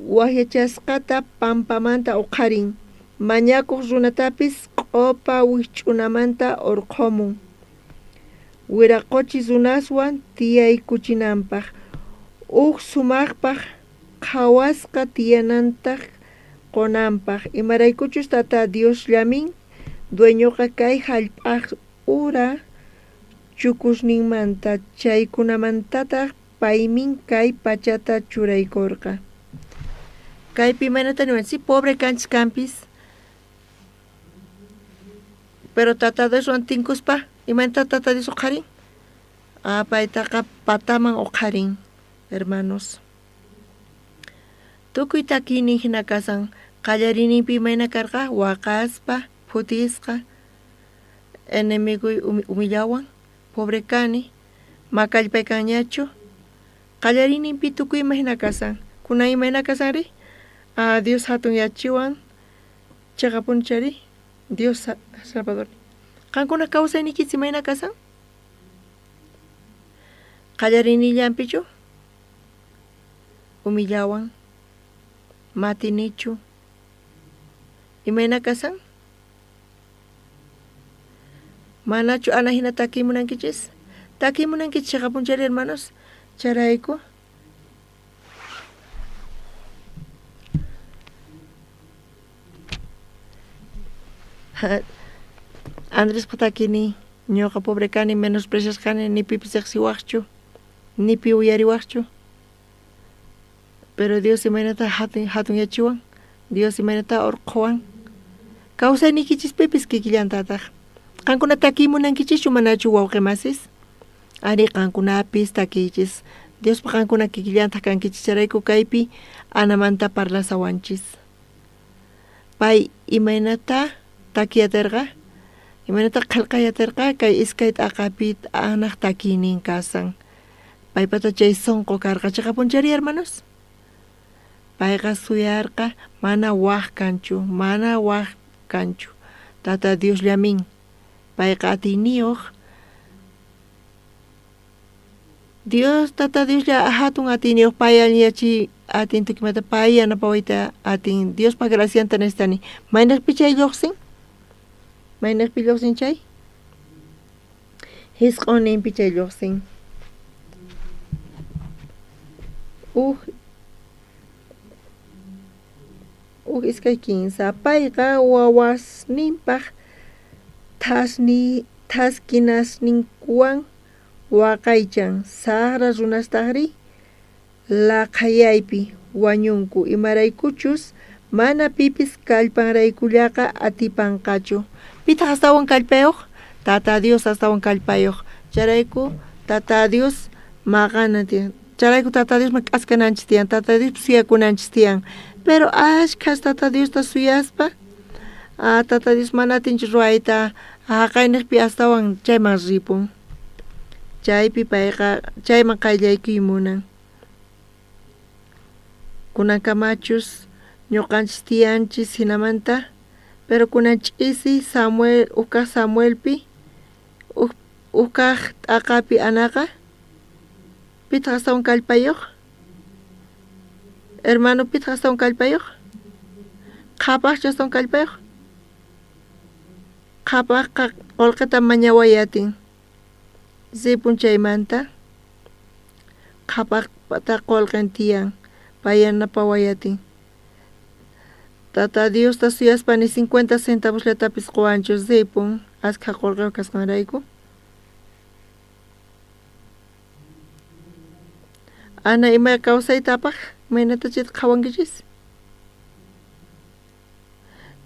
wajyachasqata pampamanta uqharin, mañakuq runatapis q'upa wikch'unamanta urqhumun, wiraqochi runaswan tiyaykuchinanpaq, uj sumaqpaq qhawasqa tiyanantaq qunanpaq, imaraykuchus Tata Diosllamin dueñoqa kay jallp'aj ura chukusninmanta, chaykunamantataq paymin kay pachata churaykorqa. Kaypi imaynata niwanchik, pobre kanchis kanpis, pero Tata Dioswan tinkuspa, imaynata Tata Dios uqharin? Ah, paytaqa pataman uqharin, hermanos. Tukuy takiynin jina kasan, qallariyninpi imayna karqa, waqaspa, phutisqa, enemigoy humillawan, pobre kani, ma kallpay kanñachu, qallariyninpi tukuy ima jina kasan, kunan imayna kasanri? Ah, Dios hatunyachiwan, cheqapuni chayri, Dios Salvador. Qankuna kawsaynikichis imayna kasan? Qallariynillanpichu? Humillawan, matinichu, imayna kasan? Manachu Ana hina takiy munankichis? Takiy munankichis cheqapunchari, hermanos? Chayrayku Andrespa takiynin, ñuqa pobre kani, menospreciasqa kani, ni pipis riqsiwaqchu, ni pi uyariwaqchu. Pero Dios imaynata hatun hatunyachiwan, Dios imaynata urqhuwan. Kawsayniykichispipis kikillantataq. Qankuna takiy munankichischu manachu wawqi masis? Arí, qankunapis takiychis. Diospa qankuna kikillantaq kankichis chayrayku kaypi Anamanta parlasawanchis. Pay imaynata takiy aterqa? Imaynata qhelqay aterqa? Kay iskay t'aqapi Anaj takiynin kasan. Paypata chay sonqo karqa. Cheqapunchari, hermanos? Payqa suyarqa mana waj kanchu, mana waj kanchu. Tata Diosllamin. Payqa atiyniyoj. Dios, Tata Dioslla jatun atiyniyoj, pay allinyachiy atin tukuymanta, pay yanapawayta atin. Diospa gracianta necesitani. Maynejpi chay llojsin? Maynejpi llojsin chay? Jisq'onninpi chay llojsin. Uj uj iskay kinsa. Payqa wawasninpaj thasni thaskinasninkuwan waqaychan, sajra runastajrí laqhayaypi wañunku, imaraykuchus mana pipis kallpanraykullaqa atipanqachu. Pitaj astawan kallpayoj? Tata Dios astawan kallpayoj. Chayrayku Tata Dios maqana tiyan. Chayrayku Tata Diosman k'askananchis tiyan, Tata Diospi suyakunanchis tiyan. Pero ashkhas Tata Diosta suyaspa, ah, Tata Dios mana atinchu ruwayta, jaqaynejpi astawan chayman ripun. Chaypi payqa chayman qayllaykuy munan. Kunankamachus ñuqanchis tiyanchis jinamanta, pero kunan ch'isi Samuel uj kaj Samuelpi uj uj kaj t'aqapi Anaqa pitaq astawan kallpayoj? Hermano, pitaq astawan kallpayoj? Qhapajchu astawan kallpayoj? Qhapajqa qolqeta mañaway atin. Ripun chaymanta qhapajpata qolqen tiyan, pay yanapaway atin. Tata Diosta suyaspa ni 50 centavosllatapis qowanchu, ripun askha qolqeyoj kasqanrayku. Ana ima kawsayta apaj, imaynata chayta qhawankichis?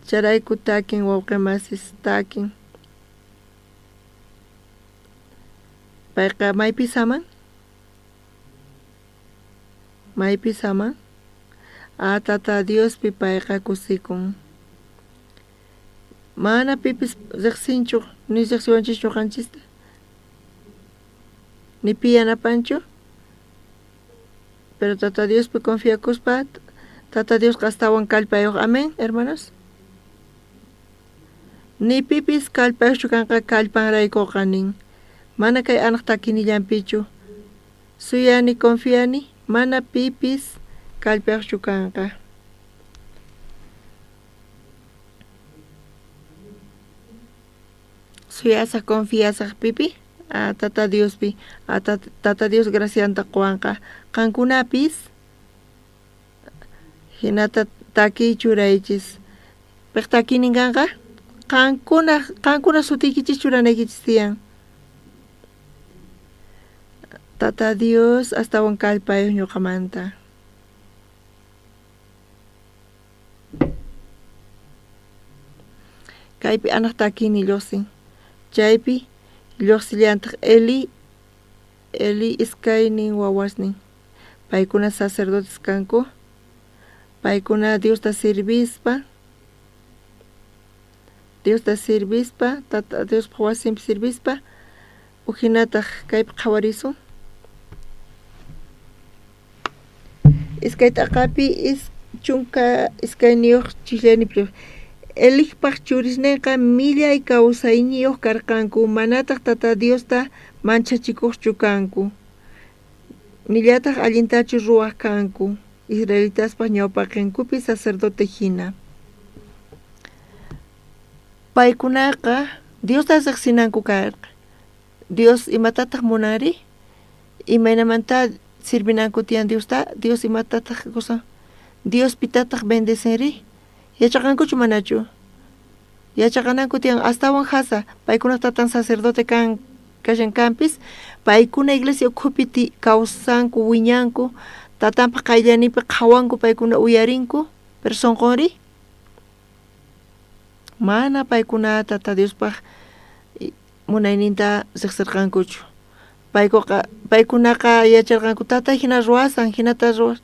Chayrayku takin wawqe masis, takin. Payqa maypi saman? Maypi saman? Ah, Tata Diospi payqa kusikun. Mana pipis riqsinchu, ni riqsiwanchischu ñuqanchista. Ni pi yanapanchu. Pero Tata Diospi confiakuspa. Tata Diosqa astawan kallpayoj. Amén, hermanos. Ni pipis kallpayojchu kanqa kallpanraykoqa nin. Mana kay anaj takinillanpichu. Suyani, confiani, mana pipis kallpayojchu kanqa. Suyasaj, confiasaj pipi? A Tata Diospi. A Tata Dios gracianta qowanqa. Qankunapis jinata takiy churaychis. Pej takiynin kanqa? Qankuna, qankuna sutiykichis churanaykichis tiyan. Tata Dios astawan kallpayoj ñuqamanta. Kaypi anaj takiyni llojsin. Chaypi llojsillantaj Eli, Eli iskaynin wawasnin. Paykuna sacerdotes kanku. Paykuna Diosta sirvispa, Diosta sirvispa, Tata Diospaj wasinpi sirvispa, ujinataj kaypi qhawarisun. Iskay t'aqapi 12 chijllaynipi Elijpaj churisnenqa millay kawsayniyoj karqanku, manataj Tata Diosta manchachikojchu kanku, nillataj allintachu ruwaj kanku israelitaspaj ñawpaqenkupi sacerdote jina. Paykunaqa Diosta rejsinanku karqa. Dios imatataj munanri? Imaynamantá sirvinanku tiyan Diosta? Dios imatataj gosan? Dios pitataj bendecinri? Yachaqankuchu manachu? Yachaqananku tiyan astawan jasa, paykunaj tatan sacerdote kan kashan kanpis, paykuna iglesia ukhupi kawsanku, wiñanku, tatanpaj qayllanipi qhawanku, paykuna uyarinku, pero sonqonri? Mana paykuna Tata Diospaj munayninta rejserqankuchu. Paykuqa paykunaqa yacharqanku tata jina ruwasan, jinata ruwas.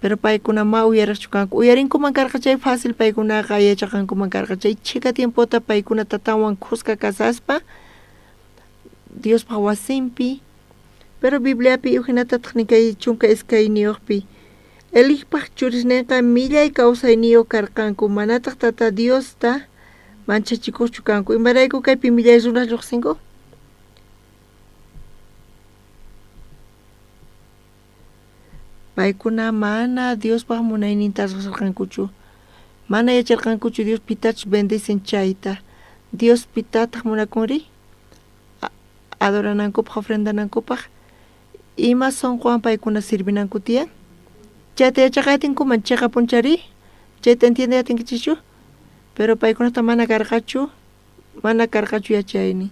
Pero paykuna ma uyarejchu kanku. Uyarinkuman karqa chay fácil paykunaqa yachaqankuman karqa chay chhika tiempota paykuna tatanwan khuska kasaspa Diospaj wasinpi. Pero Bibliapi ujinatataj nin kay 12niyojpi. Elijpaj churisnenqa millay kawsayniyoj karqanku, manataj Tata Diosta manchachikojchu kanku. Imarayku kaypi millay runas llojsinku? Paykuna mana Diospaj munayninta rejserqankuchu. Mana yacharqankuchu Dios pitachus bendicen chayta. Dios pitataj munakunri? Adoranankupaj, ofrendanankupaj. Ima sonqowan paykuna sirvinanku tiyan? Chayta yachaqaytinkuman cheqapunchari? Chayta entiende atinkichischu? Pero paykunata mana karqachu, mana karqachu yachaynin.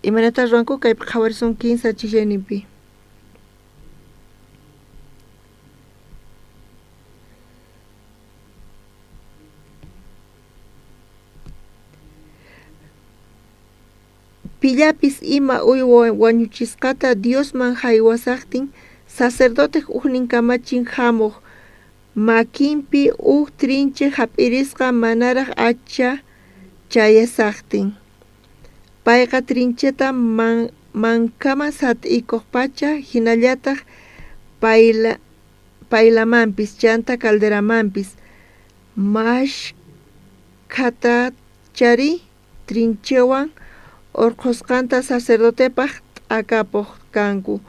Imaynatá ruwanku? Kaypi qhawarisun kinsa chijllayninpi. Pillapis ima uywa wañuchisqata Diosman jaywasajtin, sacerdotej ujnin kamachin jamoj, makinpi uj trinche jap'irisqa manaraj hacha chayasajtin. Payqa trincheta mankaman sat'iykojpacha, jinallataj paylamanpis chanta calderamanpis mashkhatachari trinchewan orqhosqanta sacerdotepaj t'akapoj kanku.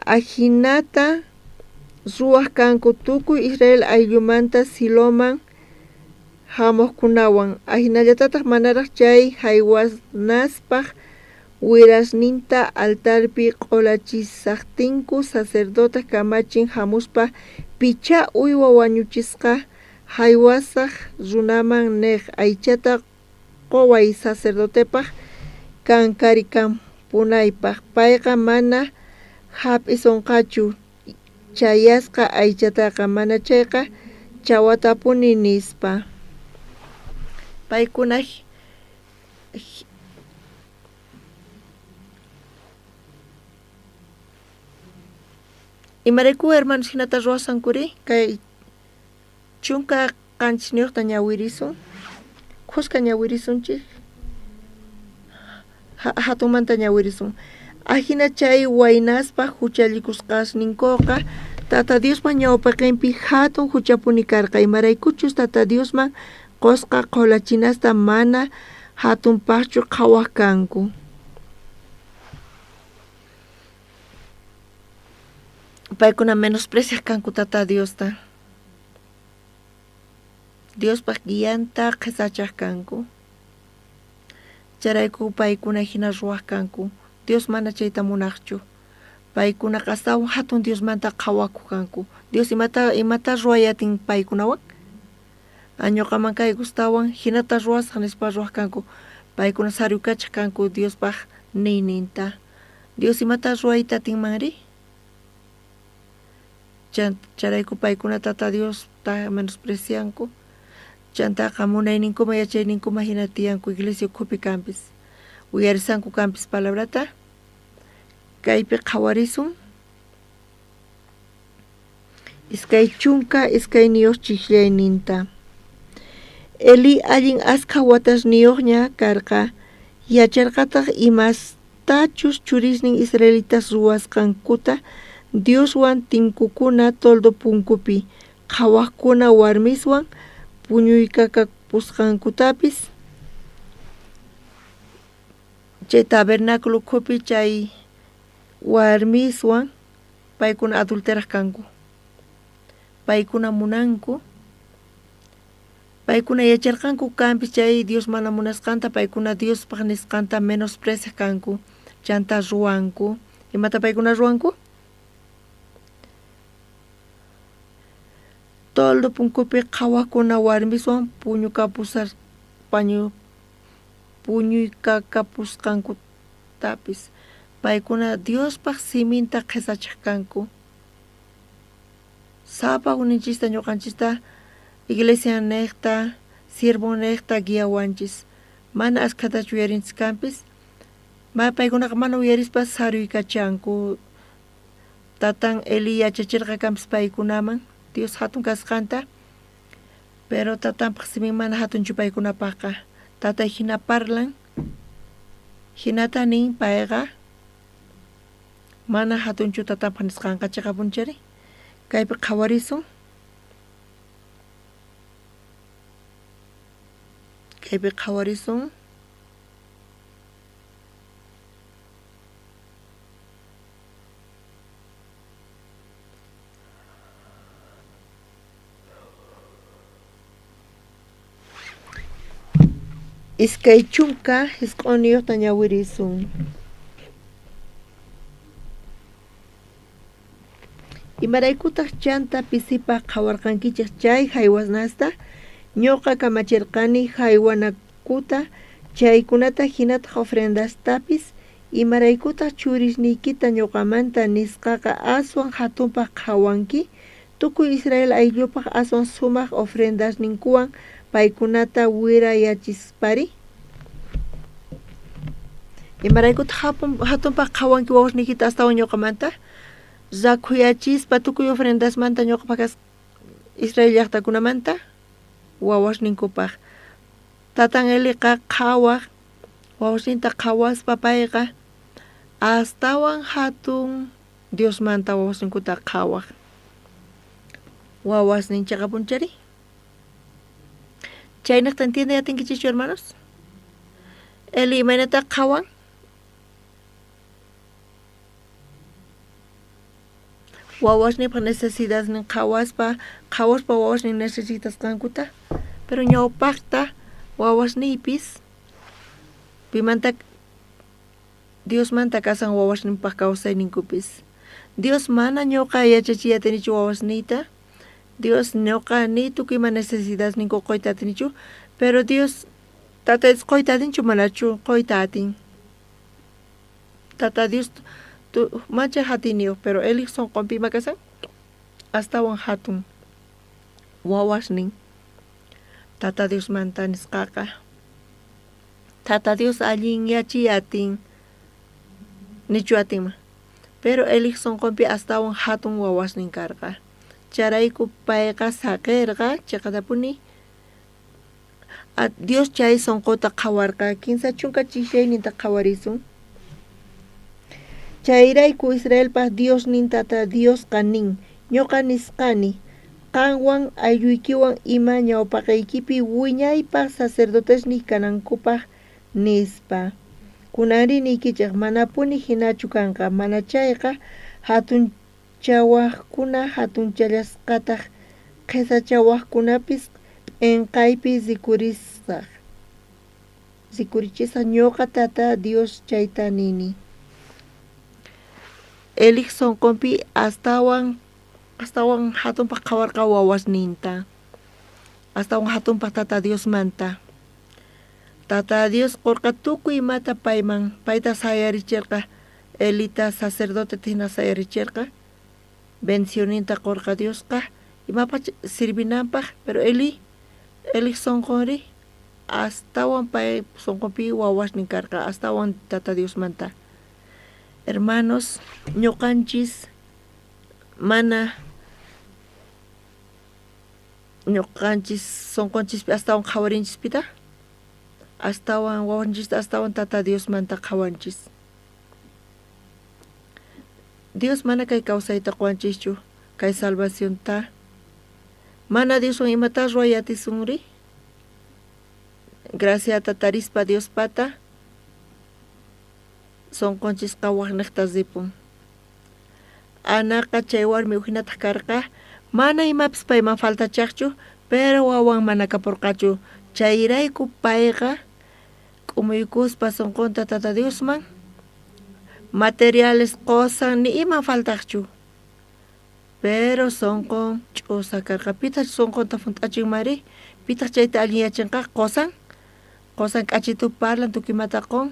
Ajinata ruwaj kanku tukuy Israel ayllumanta Siloman jamojkunawan. Ajinallatataj manaraj chay jaywanaspaj wirasninta altarpi q'olachisajtinku, sacerdotej kamachin jamuspa pichá uywa wañuchisqa jaywasaj runaman nej aychata qoway sacerdotepaj kankarikampunaypaj. Payqa mana jap'isonqachu chayasqa aychataqa, manachayqa chawatapuni, nispa. Paykuna Imarayku hermanos jinata ruwasankuri? Kay 17niyojta ñawirisun, khuska ñawirisunchik, jatunmanta ñawirisun. Ajina chay waynaspaj juchallikusqasninkoqa Tata Diospa ñawpaqenpi jatun juchapuni karqa, imaraykuchus Tata Diosman qosqa qholachinasta mana jatunpajchu qhawaj kanku. Paykuna menospreciaj kanku Tata Diosta. Diospaj guianta qhesachaj kanku. Chayrayku paykuna jina ruwaj kanku. Dios mana chayta munajchu. Paykunaqa astawan jatun Diosmanta qhawakoj kanku. Dios imata ruway atin paykunawan? Ñoqaman kay gustawan jinata ruwasaj nispa ruwaj kanku. Paykuna saruykachaj kanku Diospaj niyninta. Dios imata ruwayta atinmanri? Chayrayku paykuna Tata Diosta menosprecianku. Chantaqa munayninkuman yachayninkuman jina tiyanku iglesia ukhupi kanpis. Uyarisanku kanpis palabrata. Kaypi qhawarisun. 22 chijllayninta. Elí allin askha watasniyojña karqa, yacharqataj imastachus churisnin israelitas ruwasqankuta Dioswan tinkukuna toldo punkupi, qhawajkuna warmiswan puñuykakapusqankutapis. Chay tabernáculo ukhupi chay warmiswan paykuna adulteraj kanku. Paykuna munanku. Paykuna yacharqanku kanpis chay Dios mana munasqanta, paykuna Diospaj nisqanta menospreciaj kanku. Chantá ruwanku. Imata paykuna ruwanku? Toldo punkupi qhawajkuna warmiswan puñuykakapusqankutapis. Paykuna Diospaj siminta qhesachaj kanku. Sapa ujninchista ñoqanchista iglesianejta, siervonejta guiawanchis. Mana askhatachu uyarinchis kanpis. Paykunaqa mana uyarispa saruykachanku. Tatan Elí yachacherqa kanpis paykunaman Dios jatun kasqanta, pero tatanpaj simin mana jatunchu paykunapajqa. Tatay jina parlan, jinata nin payqa mana jatunchu tatanpaj nisqanqa cheqapunchari. Kaypi qhawarisun. Kaypi qhawarisun. 29 ñawirisun. Imaraykutaj chanta pisipaj qhawarqankichej chay jaywasnasta? Ñoqa kamacherqani jaywanakuta chaykunata jinataj ofrendastapis. Imaraykutaj churisniykita ñoqamanta nisqaqa aswan jatunpaj qhawanki? Tukuy Israel ayllupaj aswan sumaj ofrendasninkuwan paykunata wirayachispari? Imaraykutaj jatunpaj qhawanki wawasniykita astawan ñoqamanta? Rakhuyachispa tukuy ofrendasmanta ñoqapaj Israel llajtakunamanta wawasninkupaj. Tatan Eliqa qhawaj wawasninta qhawaspa payqa astawan jatun Diosmanta wawasninkuta qhawaj. Wawasnin cheqapunchari? Chaynejta entiende atinkichischu hermanos? Eli imaynata qhawan? Wawasninpaj necesidadnin qhawaspa, qhawaspa wawasnin necesitasqankuta, pero ñawpajta wawasniypis pimanta Diosmanta kasan wawasninpaj kawsayninkupis. Dios mana ñoqa yachachiy atinichu wawasniyta, Dios ñoqa ni tukuy ima necesidadninku qoyta atinichu, pero Dios Tata Dios qoyta atinchu manachu qoyta atin. Tata Dios manchay jatiniyoj, pero Elij sonqonpi ima kasan? Astawan jatun wawasnin Tata Diosmanta nisqaqa. Tata Dios allinyachiy atin, nichu atinman. Pero Elij sonqonpi astawan jatun wawasnin karqa. Chayrayku payqa saqerqa cheqatapuni Dios chay sonqota qhawarqa. 30 chijllayninta qhawarisun. Chayrayku Israelpa Diosnin Tata Diosqa nin, Ñoqa nisqani, qanwan aylluykiwan ima ñawpaqeykipi wiñaypaj sacerdotesniy kanankupaj, nispa. Kunanrí niykichej, manapuni jinachu kanqa, manachayqa jatunchawajkuna jatunchallasqataj, qhesachawajkunapis p'enqaypi rikhurisaj. Rikhurichisaj ñoqa Tata Dios chayta nini. Elij sonqonpi astawan astawan jatunpaj qhawarqa wawasninta, astawan jatunpaj Tata Diosmanta. Tata Dios qorqa tukuy imata payman, payta sayaricherqa, Elita sacerdoteta jina sayaricherqa, bendicionninta qorqa Diosqa imapaj sirvinanpaj, pero Elí, Elij sonqonrí astawan pay sonqonpi wawasnin karqa, astawan Tata Diosmanta. Hermanos, ñoqanchis mana ñoqanchis sonqonchispi astawan qhawarinchis pita? Astawan wawanchista astawan Tata Diosmanta qhawanchis. Dios mana kay kawsayta qowanchischu, kay salvacionta. Mana Dioswan imatá ruway atisunri? Graciata tarispa Diospata sonqonchisqa wajnejta ripun. Anaqa chay warmi ujinataj karqa, mana imapis payman faltachajchu, pero wawan mana kaporqachu. Chayrayku payqa k'umuykuspa sonqonta Tata Diosman materiales qosan ni iman faltajchu. Pero sonqon ch'usa karqa. Pitaj sonqonta junt'achinmanri? Pitaj chayta allinyachenqa? Qosan. Qosan k'achitu parlan tukuy imata qon.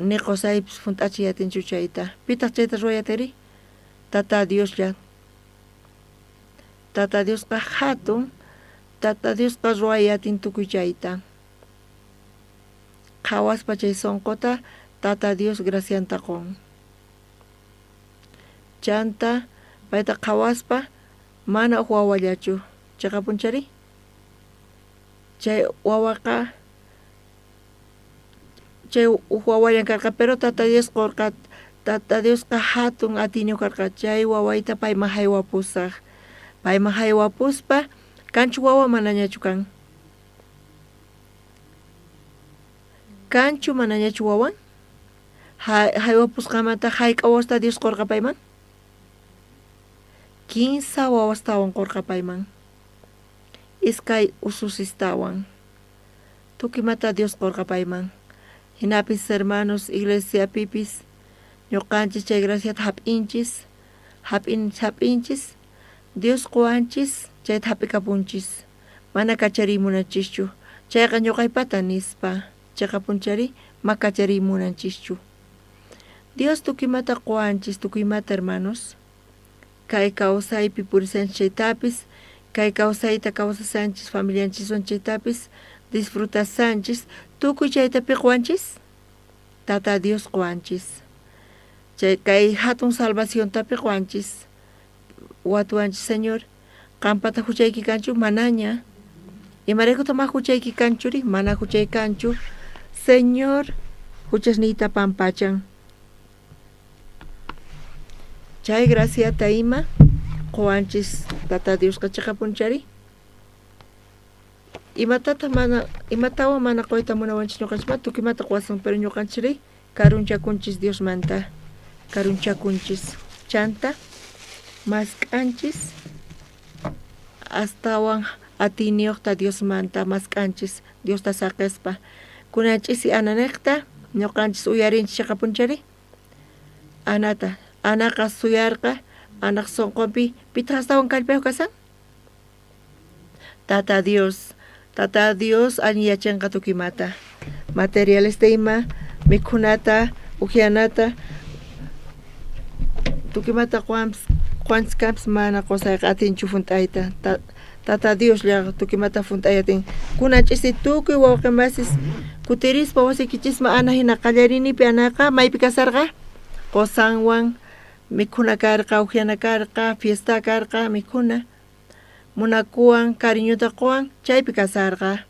Ni qosaypis junt'achiy atinchu chayta. Pitaj chayta ruway atinri? Tata Dioslla. Tata Diosqa jatun. Tata Diosqa ruway atin tukuy chayta. Qhawaspa chay sonqota Tata Dios gracianta qon. Chanta payta qhawaspa mana uj wawallachu. Cheqapunchari? Chay wawaqa chay uj wawallan karqa, pero Tata Dios qorqa, Tata Diosqa jatun atiyniyoj karqa, chay wawayta payman jaywapusaj. Payman jaywapuspa, kanchu wawa manañachu kan? Kanchu manañachu wawan? Jaywapusqanmanta jayk'a wawasta Dios qorqa payman? Kinsa wawastawan qorqa payman. Iskay ususistawan. Tukuy imata Dios qorqa payman. Jinapis hermanos iglesiapipis ñoqanchis chay graciata jap'inchis, jap'in jap'inchis, Dios qowanchis chayta jap'ikapunchis. Mana kachariy munanchischu. Chayqa ñoqaypata nispa. Cheqapunchari ma kachariy munanchischu. Dios tukuy imata qowanchis, tukuy imata hermanos. Kay kawsaypi purisanchis chaytapis, kay kawsayta kawsasanchis familianchiswan chaytapis, disfrutasanchis, tukuy chayta pi qowanchis? Tata Dios qowanchis. Chay kay hatun salvacionta pi qowanchis? Watuwanchis, Señor, qampata juchayki kanchu? Manaña. Imaraykutaj ma juchayki kanchuri? Mana juchay kanchu. Señor, juchasniyta pampachan. Chay graciata ima qowanchis Tata Diosqa cheqapunchari? Imatataj mana imatawan mana qoyta munawanchis ñoqanchis? Ma tukuy imata qowasun, pero ñoqanchis karunchakunchis Diosmanta, karunchakunchis. Chanta mask'anchis astawan atiyniyojta Diosmanta mask'anchis, Diosta saqespa. Kunan ch'isi Ananejta ñoqanchis uyarinchis cheqapunchari? Anata. Anaqa suyarqa, Anaj sonqonpi pitaj astawan kallpayoj kasan? Tata Dios. Tata Dios allin yachanqa tukuy imata. Materialesta ima, mikhunata, ujyanata, tukuy imata qowanpis, qowanchis kanpis mana qosayqa atinchu junt'ayta. Tata Dioslla tukuy imata junt'ay atin. Kunan ch'isi tukuy wawqe masis kutirispa wasiykichisman Ana jina qallariynipi Anaqa maypi kasarqa? Qosanwan mikhuna karqa, ujyana karqa, fiesta karqa, mikhuna. Munakuwan, cariñota qowan, chaypi kasarqa.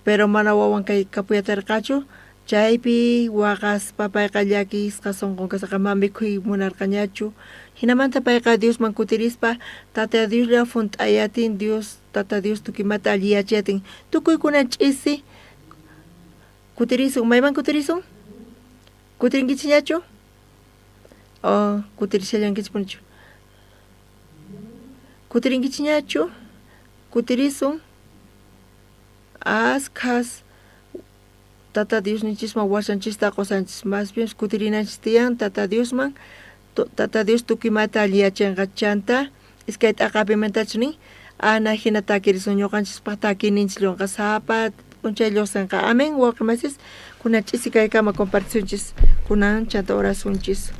Pero mana wawan kay kapuyatarqachu, Chaypi waqaspa payqa llakisqa sonqon kasharqa, mana mikhuy munarqañachu. Jinamanta payqa Diosman kutirispa Tata Dioslla junt'ayatin, Dios Tata Dios tukuymata alliyachiyatin. Tukuykuna ch'isi kutirisun. Mayman kutirisun? Kutirinkichikñachu? O kutirishallankichikpunichu? Kutirinkichikñachu? Kutirisun. Askhas Tata Diosninchisman wasanchista qosanchis. Más bien kutirinanchis tiyan Tata Diosman. Tata Dios tukuymata alliyachenqa. Chantá iskay t'aqapimantachus nin, Ana jina takirisun ñoqanchispaj takiyninchis llonqa sapa p'unchay llojsenqa. Amén, wawqe masis. Kunan ch'isi kaykama compartisunchis. Kunan chantá orasunchis.